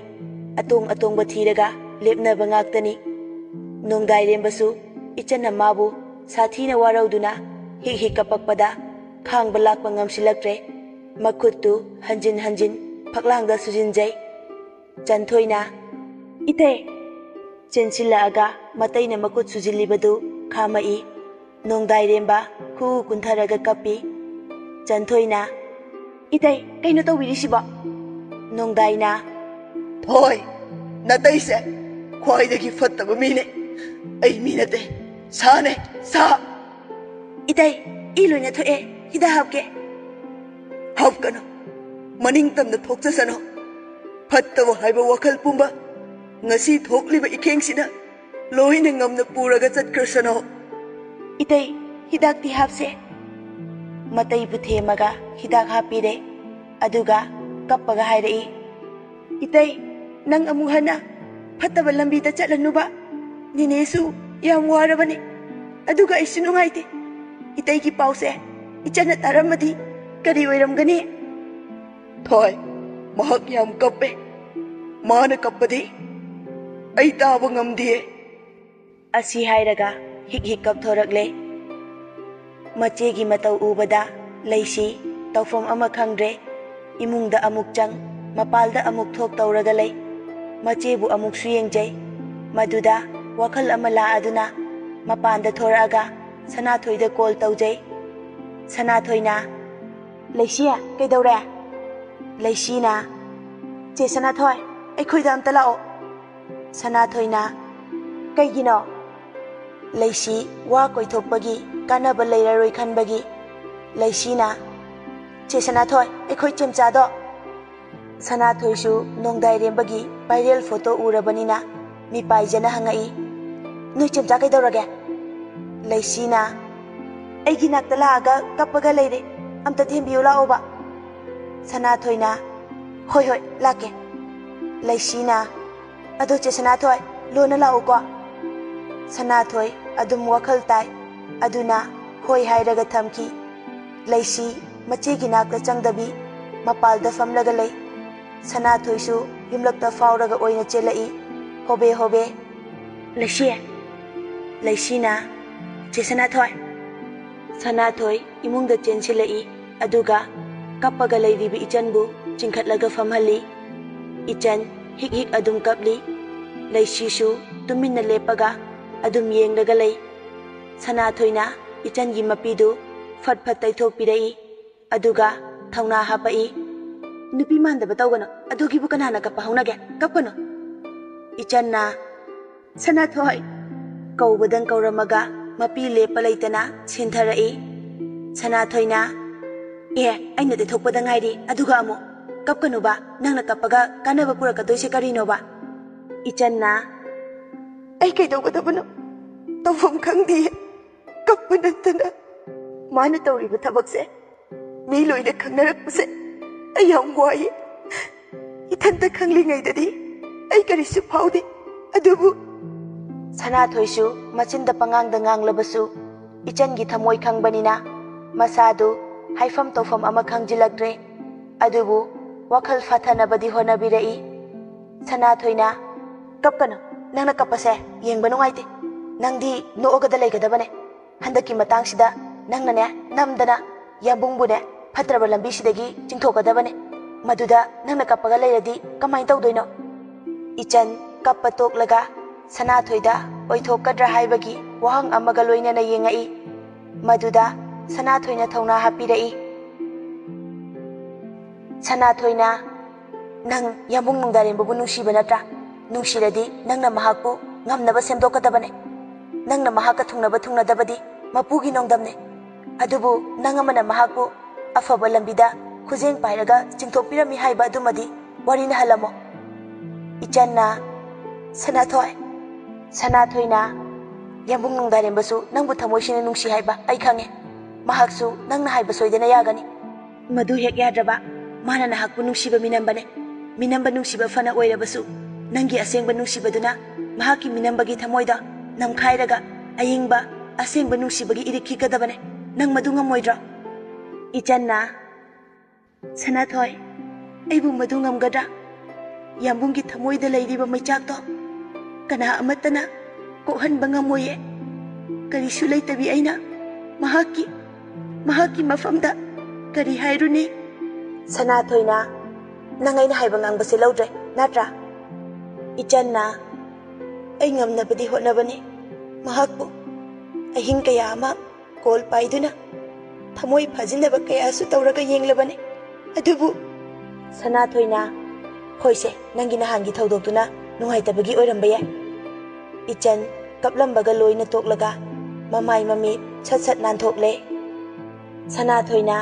ꯑꯇꯣꯡ ꯑꯇꯣꯡꯕ ꯊꯤꯔꯒ ꯂꯦꯞꯅꯕ ꯉꯥꯛꯇꯅꯤ꯫ ꯅꯣꯡꯗꯥꯏꯔꯦꯝꯕꯁꯨ ꯏꯆꯟꯅ ꯃꯥꯕꯨ ꯁꯥꯊꯤꯅ ꯋꯥꯔꯧꯗꯨꯅ ꯍꯤꯛ ꯍꯤꯛ ꯀꯞꯄꯛꯄꯗ ꯈꯥꯡꯕ ꯂꯥꯛꯄ ꯉꯝꯁꯤꯜꯂꯛꯇ꯭ꯔꯦ꯫ ꯃꯈꯨꯠꯇꯨ ꯍꯟꯖꯤꯟ ꯍꯟꯖꯤꯟ ꯐꯛꯂꯥꯡꯗ ꯁꯨꯖꯤꯟꯖꯩ꯫ ꯆꯟꯊꯣꯏꯅ, "ꯏꯇꯩ!" ꯆꯦꯟꯁꯤꯜꯂꯛꯑꯒ ꯃꯇꯩꯅ ꯃꯈꯨꯠ ꯁꯨꯖꯤꯜꯂꯤꯕꯗꯨ ꯈꯥꯝꯃꯛꯏ꯫ ꯅꯣꯡꯗꯥꯏꯔꯦꯝꯕ ꯈꯨꯎ ꯀꯨꯟꯊꯔꯒ ꯀꯞꯄꯤ꯫ ꯆꯟꯊꯣꯏꯅ, "ꯏꯇꯩ, ꯀꯩꯅꯣ ꯇꯧꯕꯤꯔꯤꯁꯤꯕꯣ?" ꯅꯣꯡꯗꯥꯏꯅ, "ꯊꯣꯏ, ꯅꯇꯩꯁꯦ ꯈ꯭ꯋꯥꯏꯗꯒꯤ ꯐꯠꯇꯕ ꯃꯤꯅꯦ꯫ ꯑꯩ ꯃꯤ ꯅꯠꯇꯦ, ꯁꯥꯅꯦ, ꯁꯥ!" "ꯏꯇꯩ, ꯏ ꯂꯣꯏꯅ ꯊꯣꯛꯑꯦ, ꯍꯤꯗꯥꯛ ꯍꯥꯞꯀꯦ?" "ꯍꯥꯞꯀꯅꯨ, ꯃꯅꯤꯡ ꯇꯝꯅ ꯊꯣꯛꯆꯁꯅꯨ꯫ ꯐꯠꯇꯕ ꯍꯥꯏꯕ ꯋꯥꯈꯜ ꯄꯨꯝꯕ ꯉꯁꯤ ꯊꯣꯛꯂꯤꯕ ꯏꯈꯦꯡꯁꯤꯅ ꯂꯣꯏꯅ ꯉꯝꯅ ꯄꯨꯔꯒ ꯆꯠꯈ꯭ꯔꯁꯅꯨ꯫" "ꯏꯇꯩ, ꯍꯤꯗꯥꯛꯇꯤ ꯍꯥꯞꯁꯦ?" ꯃꯇꯩꯕꯨ ꯊꯦꯝꯃꯒ ꯍꯤꯗꯥꯛ ꯍꯥꯞꯄꯤꯔꯦ꯫ ꯑꯗꯨꯒ ꯀꯞꯄꯒ ꯍꯥꯏꯔꯛꯏ, "ꯏꯇꯩ, ꯅꯪ ꯑꯃꯨꯛ ꯍꯟꯅ ꯐꯠꯇꯕ ꯂꯝꯕꯤꯗ ꯆꯠꯂꯅꯨꯕ꯫ ꯅꯦꯅꯦꯁꯨ ꯌꯥꯝ ꯋꯥꯔꯕꯅꯦ꯫ ꯑꯗꯨꯒ ꯑꯩꯁꯨ ꯅꯨꯡꯉꯥꯏꯇꯦ꯫ ꯏꯇꯩꯒꯤ ꯄꯥꯎꯁꯦ ꯏꯆꯟꯅ ꯇꯥꯔꯝꯃꯗꯤ ꯀꯔꯤ ꯑꯣꯏꯔꯝꯒꯅꯤ?" "ꯊꯣꯏ, ꯃꯍꯥꯛ ꯌꯥꯝ ꯀꯞꯄꯦ꯫ ꯃꯥꯅ ꯀꯞꯄꯗꯤ ꯑꯩ ꯇꯥꯕ ꯉꯝꯗꯤꯌꯦ꯫" ꯑꯁꯤ ꯍꯥꯏꯔꯒ ꯍꯤꯛ ꯍꯤꯛ ꯀꯞꯊꯣꯔꯛꯂꯦ꯫ ꯃꯆꯦꯒꯤ ꯃꯇꯧ ꯎꯕꯗ ꯂꯩꯁꯤ ꯇꯧꯐꯝ ꯑꯃ ꯈꯪꯗ꯭ꯔꯦ꯫ ꯏꯃꯨꯡꯗ ꯑꯃꯨꯛ ꯆꯪ, ꯃꯄꯥꯜꯗ ꯑꯃꯨꯛ ꯊꯣꯛ ꯇꯧꯔꯒ ꯂꯩ꯫ ꯃꯆꯦꯕꯨ ꯑꯃꯨꯛꯁꯨ ꯌꯦꯡꯖꯩ꯫ ꯃꯗꯨꯗ ꯋꯥꯈꯜ ꯑꯃ ꯂꯥꯛꯑꯗꯨꯅ ꯃꯄꯥꯟꯗ ꯊꯣꯔꯛꯑꯒ ꯁꯅꯥꯊꯣꯏꯗ ꯀꯣꯜ ꯇꯧꯖꯩ꯫ ꯁꯅꯥꯊꯣꯏꯅ, "ꯂꯩꯁꯤ, ꯀꯩꯗꯧꯔꯦ?" ꯂꯩꯁꯤꯅ, "ꯆꯦ ꯁꯅꯥꯊꯣꯏ, ꯑꯩꯈꯣꯏꯗ ꯑꯝꯇ ꯂꯥꯛꯑꯣ꯫" ꯁꯅꯥꯊꯣꯏꯅ, "ꯀꯩꯒꯤꯅꯣ?" ꯂꯩꯁꯤ ꯋꯥ ꯀꯣꯏꯊꯣꯛꯄꯒꯤ ꯀꯥꯟꯅꯕ ꯂꯩꯔꯔꯣꯏ ꯈꯟꯕꯒꯤ ꯂꯩꯁꯤꯅ, "ꯆꯦ ꯁꯅꯥꯊꯣꯏ, ꯑꯩꯈꯣꯏ ꯆꯦꯝꯆꯥꯗꯣ!" ꯁꯅꯥꯊꯣꯏꯁꯨ ꯅꯣꯡꯗꯥꯏꯔꯦꯝꯕꯒꯤ viral photo ꯎꯔꯕꯅꯤꯅ ꯃꯤꯄꯥꯏꯖꯅ ꯍꯪꯉꯛꯏ, "ꯅꯣꯏ ꯆꯦꯝꯆꯥ ꯀꯩꯗꯧꯔꯒꯦ?" ꯂꯩꯁꯤꯅ, "ꯑꯩꯒꯤ ꯅꯥꯛꯇ ꯂꯥꯛꯑꯒ ꯀꯞꯄꯒ ꯂꯩꯔꯦ, ꯑꯝꯇ ꯊꯦꯝꯕꯤꯌꯨ ꯂꯥꯛꯑꯣꯕ꯫" ꯁꯅꯥꯊꯣꯏꯅ, "ꯍꯣꯏ ꯍꯣꯏ, ꯂꯥꯛꯀꯦ꯫" ꯂꯩꯁꯤꯅ, "ꯑꯗꯣ ꯆꯦ ꯁꯅꯥꯊꯣꯏ, ꯂꯣꯟꯅ ꯂꯥꯛꯎꯀꯣ꯫" ꯁꯅꯥꯊꯣꯏ ꯑꯗꯨꯝ ꯋꯥꯈꯜ ꯇꯥꯏ, ꯑꯗꯨꯅ ꯍꯣꯏ ꯍꯥꯏꯔꯒ ꯊꯝꯈꯤ꯫ ꯂꯩꯁꯤ ꯃꯆꯦꯒꯤ ꯅꯥꯛꯇ ꯆꯪꯗꯕꯤ ꯃꯄꯥꯜꯗ ꯐꯝꯂꯒ ꯂꯩ꯫ ꯁꯅꯥꯊꯣꯏꯁꯨ ꯌꯨꯝꯂꯛꯇ ꯐꯥꯎꯔꯒ ꯑꯣꯏꯅ ꯆꯦꯜꯂꯛꯏ, ꯍꯣꯕꯦ ꯍꯣꯕꯦ꯫ "ꯂꯩꯁꯤ!" ꯂꯩꯁꯤꯅ, "ꯆꯦ ꯁꯅꯥꯊꯣꯏ!" ꯁꯅꯥꯊꯣꯏ ꯏꯃꯨꯡꯗ ꯆꯦꯟꯁꯤꯜꯂꯛꯏ, ꯑꯗꯨꯒ ꯀꯞꯄꯒ ꯂꯩꯔꯤꯕ ꯏꯆꯟꯕꯨ ꯆꯤꯡꯈꯠꯂꯒ ꯐꯝꯍꯜꯂꯤ꯫ ꯏꯆꯟ ꯍꯤꯛ ꯍꯤꯛ ꯑꯗꯨꯝ ꯀꯞꯂꯤ꯫ ꯂꯩꯁꯤꯁꯨ ꯇꯨꯃꯤꯟꯅ ꯂꯦꯞꯄꯒ ꯑꯗꯨꯝ ꯌꯦꯡꯂꯒ ꯂꯩ꯫ ꯁꯅꯥꯊꯣꯏꯅ ꯏꯆꯟꯒꯤ ꯃꯄꯤꯗꯨ ꯐꯠ ꯐꯠ ꯇꯩꯊꯣꯛꯄꯤꯔꯛꯏ, ꯑꯗꯨꯒ ꯊꯧꯅꯥ ꯍꯥꯞꯄꯛꯏ, "ꯅꯨꯄꯤ ꯃꯥꯟꯗꯕ ꯇꯧꯒꯅꯨ, ꯑꯗꯨꯒꯤꯕꯨ ꯀꯅꯥꯅ ꯀꯞꯄ ꯍꯧꯅꯒꯦ? ꯀꯞꯀꯅꯨ!" ꯏꯆꯟꯅ, "ꯁꯅꯥꯊꯣꯏ!" ꯀꯧꯕꯗꯪ ꯀꯧꯔꯝꯃꯒ ꯃꯄꯤ ꯂꯦꯞꯄ ꯂꯩꯇꯅ ꯁꯤꯟꯊꯔꯛꯏ꯫ ꯁꯅꯥꯊꯣꯏꯅ, "ꯑꯦ, ꯑꯩꯅ ꯇꯩꯊꯣꯛꯄꯗ ꯉꯥꯏꯔꯤ, ꯑꯗꯨꯒ ꯑꯃꯨꯛ ꯀꯞꯀꯅꯨꯕ, ꯅꯪꯅ ꯀꯞꯄꯒ ꯀꯥꯟꯅꯕ ꯄꯨꯔꯛꯀꯗꯣꯏꯁꯦ ꯀꯔꯤꯅꯣꯕ?" ꯏꯆꯟꯅ, "ꯑꯩ ꯀꯩꯗꯧꯒꯗꯕꯅꯣ? ꯇꯧꯐꯝ ꯈꯪꯗꯤꯌꯦ꯫ ꯀꯞꯄ ꯅꯠꯇꯅ ꯃꯥꯅ ꯇꯧꯔꯤꯕ ꯊꯕꯛꯁꯦ ꯃꯤ ꯂꯣꯏꯅ ꯈꯪꯅꯔꯛꯄꯁꯦ ꯑꯩ ꯌꯥꯝ ꯋꯥꯏꯌꯦ꯫ ꯏꯊꯟꯇ ꯈꯪꯂꯤꯉꯩꯗꯗꯤ ꯑꯩ ꯀꯔꯤꯁꯨ ꯐꯥꯎꯗꯦ, ꯑꯗꯨꯕꯨ..." ꯁꯅꯥꯊꯣꯏꯁꯨ ꯃꯆꯤꯟꯗ ꯄꯉꯥꯡꯗ ꯉꯥꯡꯂꯕꯁꯨ ꯏꯆꯟꯒꯤ ꯊꯃꯣꯏ ꯈꯪꯕꯅꯤꯅ ꯃꯁꯥꯗꯨ ꯍꯥꯏꯐꯝ ꯇꯧꯐꯝ ꯑꯃ ꯈꯪꯖꯤꯜꯂꯛꯇ꯭ꯔꯦ꯫ ꯑꯗꯨꯕꯨ ꯋꯥꯈꯜ ꯐꯥꯊꯅꯕꯗꯤ ꯍꯣꯠꯅꯕꯤꯔꯛꯏ꯫ ꯁꯅꯥꯊꯣꯏꯅ, "ꯀꯞꯀꯅꯨ, ꯅꯪꯅ ꯀꯞꯄꯁꯦ ꯌꯦꯡꯕ ꯅꯨꯡꯉꯥꯏꯇꯦ꯫ ꯅꯪꯗꯤ ꯅꯣꯛꯑꯒꯗ ꯂꯩꯒꯗꯕꯅꯦ꯫ ꯍꯟꯗꯛꯀꯤ ꯃꯇꯥꯡꯁꯤꯗ ꯅꯪꯅꯅꯦ, ꯅꯝꯗꯅ ꯌꯥꯝꯕꯨꯡꯕꯨꯅꯦ ꯐꯠꯇ꯭ꯔꯕ ꯂꯝꯕꯤꯁꯤꯗꯒꯤ ꯆꯤꯡꯊꯣꯛꯀꯗꯕꯅꯦ꯫ ꯃꯗꯨꯗ ꯅꯪꯅ ꯀꯞꯄꯒ ꯂꯩꯔꯗꯤ ꯀꯃꯥꯏꯅ ꯇꯧꯗꯣꯏꯅꯣ?" ꯏꯆꯟ ꯀꯞꯄ ꯇꯣꯛꯂꯒ ꯁꯅꯥꯊꯣꯏꯗ ꯑꯣꯏꯊꯣꯛꯀꯗ꯭ꯔꯥ ꯍꯥꯏꯕꯒꯤ ꯋꯥꯍꯪ ꯑꯃꯒ ꯂꯣꯏꯅꯅ ꯌꯦꯡꯉꯛꯏ꯫ ꯃꯗꯨꯗ ꯁꯅꯥꯊꯣꯏꯅ ꯊꯧꯅꯥ ꯍꯥꯞꯄꯤꯔꯛꯏ꯫ ꯁꯅꯥꯊꯣꯏꯅ, "ꯅꯪ ꯌꯥꯝꯕꯨꯡ ꯅꯣꯡꯗꯥꯔꯦꯝꯕꯕꯨ ꯅꯨꯡꯁꯤꯕ ꯅꯠꯇ꯭ꯔꯥ? ꯅꯨꯡꯁꯤꯔꯗꯤ ꯅꯪꯅ ꯃꯍꯥꯛꯄꯨ ꯉꯝꯅꯕ ꯁꯦꯝꯗꯣꯛꯀꯗꯕꯅꯦ꯫ ꯅꯪꯅ ꯃꯍꯥꯛꯀ ꯊꯨꯡꯅꯕ ꯊꯨꯡꯅꯗꯕꯗꯤ ꯃꯄꯨꯒꯤ ꯅꯣꯡꯗꯝꯅꯦ꯫ ꯑꯗꯨꯕꯨ ꯅꯪ ꯑꯃꯅ ꯃꯍꯥꯛꯄꯨ ꯑꯐꯕ ꯂꯝꯕꯤꯗ ꯈꯨꯖꯦꯡ ꯄꯥꯏꯔꯒ ꯆꯤꯡꯊꯣꯛꯄꯤꯔꯝꯃꯤ ꯍꯥꯏꯕ ꯑꯗꯨꯃꯗꯤ ꯋꯥꯔꯤꯅ ꯍꯜꯂꯝꯃꯣ꯫ ꯏꯆꯟꯅ, ꯁꯅꯥꯊꯣꯏ, ꯁꯅꯥꯊꯣꯏꯅ, ꯌꯥꯝꯕꯨꯡ ꯅꯣꯡꯗꯥꯏꯔꯦꯝꯕꯁꯨ ꯅꯪꯕꯨ ꯊꯃꯣꯏ ꯁꯦꯡꯅ ꯅꯨꯡꯁꯤ ꯍꯥꯏꯕ ꯑꯩ ꯈꯪꯉꯦ꯫ ꯃꯍꯥꯛꯁꯨ ꯅꯪꯅ ꯍꯥꯏꯕ ꯁꯣꯏꯗꯅ ꯌꯥꯒꯅꯤ꯫ ꯃꯗꯨ ꯍꯦꯛ ꯌꯥꯗ꯭ꯔꯕ, ꯃꯥꯅ ꯅꯍꯥꯛꯄꯨ ꯅꯨꯡꯁꯤꯕ ꯃꯤꯅꯝꯕꯅꯦ꯫ ꯃꯤꯅꯝꯕ ꯅꯨꯡꯁꯤꯕ ꯐꯅ ꯑꯣꯏꯔꯕꯁꯨ, ꯅꯪꯒꯤ ꯑꯁꯦꯡꯕ ꯅꯨꯡꯁꯤꯕꯗꯨꯅ ꯃꯍꯥꯛꯀꯤ ꯃꯤꯅꯝꯕꯒꯤ ꯊꯃꯣꯏꯗ ꯅꯝꯈꯥꯏꯔꯒ ꯑꯌꯤꯡꯕ, ꯑꯁꯦꯡꯕ ꯅꯨꯡꯁꯤꯕꯒꯤ ꯏꯔꯤꯛ ꯈꯤꯛꯀꯗꯕꯅꯦ꯫ ꯅꯪ ꯃꯗꯨ ꯉꯝꯃꯣꯏꯗ꯭ꯔꯣ? ꯏꯆꯟꯅ, ꯁꯅꯥꯊꯣꯏ, ꯑꯩꯕꯨ ꯃꯗꯨ ꯉꯝꯒꯗ꯭ꯔꯥ? ꯌꯥꯝꯕꯨꯡꯒꯤ ꯊꯃꯣꯏꯗ ꯂꯩꯔꯤꯕ ꯃꯩꯆꯥꯛꯇꯣ ꯀꯅꯥ ꯑꯃꯠꯇꯅ ꯀꯣꯛꯍꯟꯕ ꯉꯝꯃꯣꯏꯌꯦ꯫ ꯀꯔꯤꯁꯨ ꯂꯩꯇꯕꯤ ꯑꯩꯅ ꯃꯍꯥꯛꯀꯤ, ꯃꯍꯥꯛꯀꯤ ꯃꯐꯝꯗ ꯀꯔꯤ ꯍꯥꯏꯔꯨꯅꯤ? ꯁꯅꯥꯊꯣꯏꯅ, ꯅꯪ ꯑꯩꯅ ꯍꯥꯏꯕ ꯉꯥꯡꯕꯁꯦ ꯂꯧꯗ꯭ꯔꯦ ꯅꯠꯇ꯭ꯔꯥ? ꯏꯆꯟꯅ, ꯑꯩ ꯉꯝꯅꯕꯗꯤ ꯍꯣꯠꯅꯕꯅꯤ꯫ ꯃꯍꯥꯛꯄꯨ ꯑꯍꯤꯡ ꯀꯌꯥ ꯑꯃ ꯀꯣꯜ ꯄꯥꯏꯗꯨꯅ ꯊꯃꯣꯏ ꯐꯥꯖꯤꯟꯅꯕ ꯀꯌꯥꯁꯨ ꯇꯧꯔꯒ ꯌꯦꯡꯂꯕꯅꯤ꯫ ꯑꯗꯨꯕꯨ ꯁꯅꯥꯊꯣꯏꯅ, ꯍꯣꯏꯁꯦ, ꯅꯪꯒꯤ ꯅꯍꯥꯟꯒꯤ ꯊꯧꯗꯣꯛꯇꯨꯅ ꯅꯨꯡꯉꯥꯏꯇꯕꯒꯤ ꯑꯣꯏꯔꯝꯕ ꯌꯥꯏ꯫ ꯏꯆꯟ ꯀꯞꯂꯝꯕꯒ ꯂꯣꯏꯅ ꯇꯣꯛꯂꯒ ꯃꯃꯥꯏ ꯃꯃꯤꯠ ꯁꯠ ꯁꯠ ꯅꯥꯟꯊꯣꯛꯂꯦ꯫ ꯁꯅꯥꯊꯣꯏꯅ,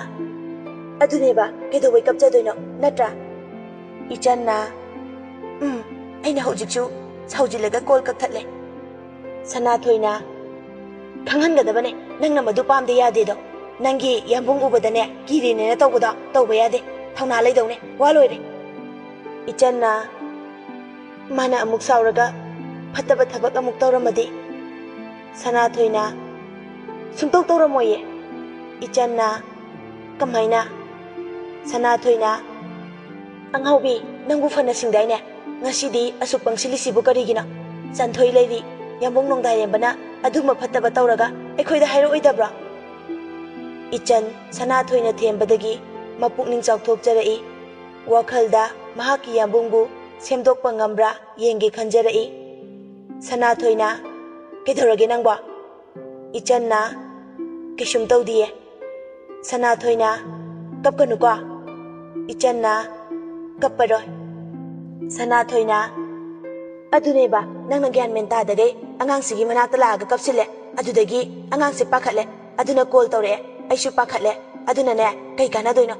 ꯑꯗꯨꯅꯦꯕ, ꯀꯩꯗꯧꯕꯩ ꯀꯞꯆꯗꯣꯏꯅꯣ ꯅꯠꯇ꯭ꯔꯥ? ꯏꯆꯟꯅ, ꯎꯝ, ꯑꯩꯅ ꯍꯧꯖꯤꯛꯁꯨ ꯁꯥꯎꯖꯤꯜꯂꯒ ꯀꯣꯜ ꯀꯛꯊꯠꯂꯦ꯫ ꯁꯅꯥꯊꯣꯏꯅ, ꯈꯪꯍꯟꯒꯗꯕꯅꯦ, ꯅꯪꯅ ꯃꯗꯨ ꯄꯥꯝꯗꯦ ꯌꯥꯗꯦꯗꯣ꯫ ꯅꯪꯒꯤ ꯌꯥꯝꯕꯨꯡ ꯎꯕꯗꯅꯦ, ꯀꯤꯔꯦꯅꯦꯅ ꯇꯧꯕꯗꯣ ꯇꯧꯕ ꯌꯥꯗꯦ꯫ ꯊꯧꯅꯥ ꯂꯩꯗꯧꯅꯦ, ꯋꯥ ꯂꯣꯏꯔꯦ꯫ ꯏꯆꯟꯅ, ꯃꯥꯅ ꯑꯃꯨꯛ ꯁꯥꯎꯔꯒ ꯐꯠꯇꯕ ꯊꯕꯛ ꯑꯃꯨꯛ ꯇꯧꯔꯝꯃꯗꯤ? ꯁꯅꯥꯊꯣꯏꯅ, ꯁꯨꯡꯇꯧ ꯇꯧꯔꯝꯃꯣꯏꯌꯦ꯫ ꯏꯆꯟꯅ, ꯀꯃꯥꯏꯅ? ꯁꯅꯥꯊꯣꯏꯅ, ꯑꯉꯥꯎꯕꯤ, ꯅꯪꯕꯨ ꯐꯅ ꯁꯤꯡꯗꯥꯏꯅꯦ? ꯉꯁꯤꯗꯤ ꯑꯁꯨꯛ ꯄꯪꯁꯤꯜꯂꯤꯁꯤꯕꯨ ꯀꯔꯤꯒꯤꯅꯣ? ꯆꯟꯊꯣꯏ ꯂꯩꯔꯤ, ꯌꯥꯝꯕꯨꯡ ꯅꯣꯡꯗꯥꯏꯔꯦꯝꯕꯅ ꯑꯗꯨꯝꯕ ꯐꯠꯇꯕ ꯇꯧꯔꯒ ꯑꯩꯈꯣꯏꯗ ꯍꯥꯏꯔꯛꯑꯣꯏꯗꯕ꯭ꯔꯣ? ꯏꯆꯟ ꯁꯅꯥꯊꯣꯏꯅ ꯊꯦꯝꯕꯗꯒꯤ ꯃꯄꯨꯛꯅꯤꯡ ꯆꯥꯎꯊꯣꯛꯆꯔꯛꯏ꯫ ꯋꯥꯈꯜꯗ ꯃꯍꯥꯛꯀꯤ ꯌꯥꯝꯕꯨꯡꯕꯨ ꯁꯦꯝꯗꯣꯛꯄ ꯉꯝꯕ꯭ꯔꯥ ꯌꯦꯡꯒꯦ ꯈꯟꯖꯔꯛꯏ꯫ ꯁꯅꯥꯊꯣꯏꯅ, ꯀꯩꯗꯧꯔꯒꯦ ꯅꯪꯕꯣ? ꯏꯆꯟꯅ, ꯀꯩꯁꯨꯝ ꯇꯧꯗꯤꯌꯦ꯫ ꯁꯅꯥꯊꯣꯏꯅ, ꯀꯞꯀꯅꯨꯀꯣ꯫ ꯏꯆꯟꯅ, ꯀꯞꯄꯔꯣꯏ꯫ ꯁꯅꯥꯊꯣꯏꯅ, ꯑꯗꯨꯅꯦꯕ, ꯅꯪꯅ ꯒ꯭ꯌꯥꯟ ꯃꯦꯟ ꯇꯥꯗꯈꯩ ꯑꯉꯥꯡꯁꯤꯒꯤ ꯃꯅꯥꯛꯇ ꯂꯥꯛꯑꯒ ꯀꯞꯁꯤꯜꯂꯦ꯫ ꯑꯗꯨꯗꯒꯤ ꯑꯉꯥꯡꯁꯦ ꯄꯥꯈꯠꯂꯦ꯫ ꯑꯗꯨꯅ ꯀꯣꯜ ꯇꯧꯔꯛꯑꯦ꯫ ꯑꯩꯁꯨ ꯄꯥꯈꯠꯂꯦ꯫ ꯑꯗꯨꯅꯅꯦ, ꯀꯩ ꯀꯥꯟꯅꯗꯣꯏꯅꯣ?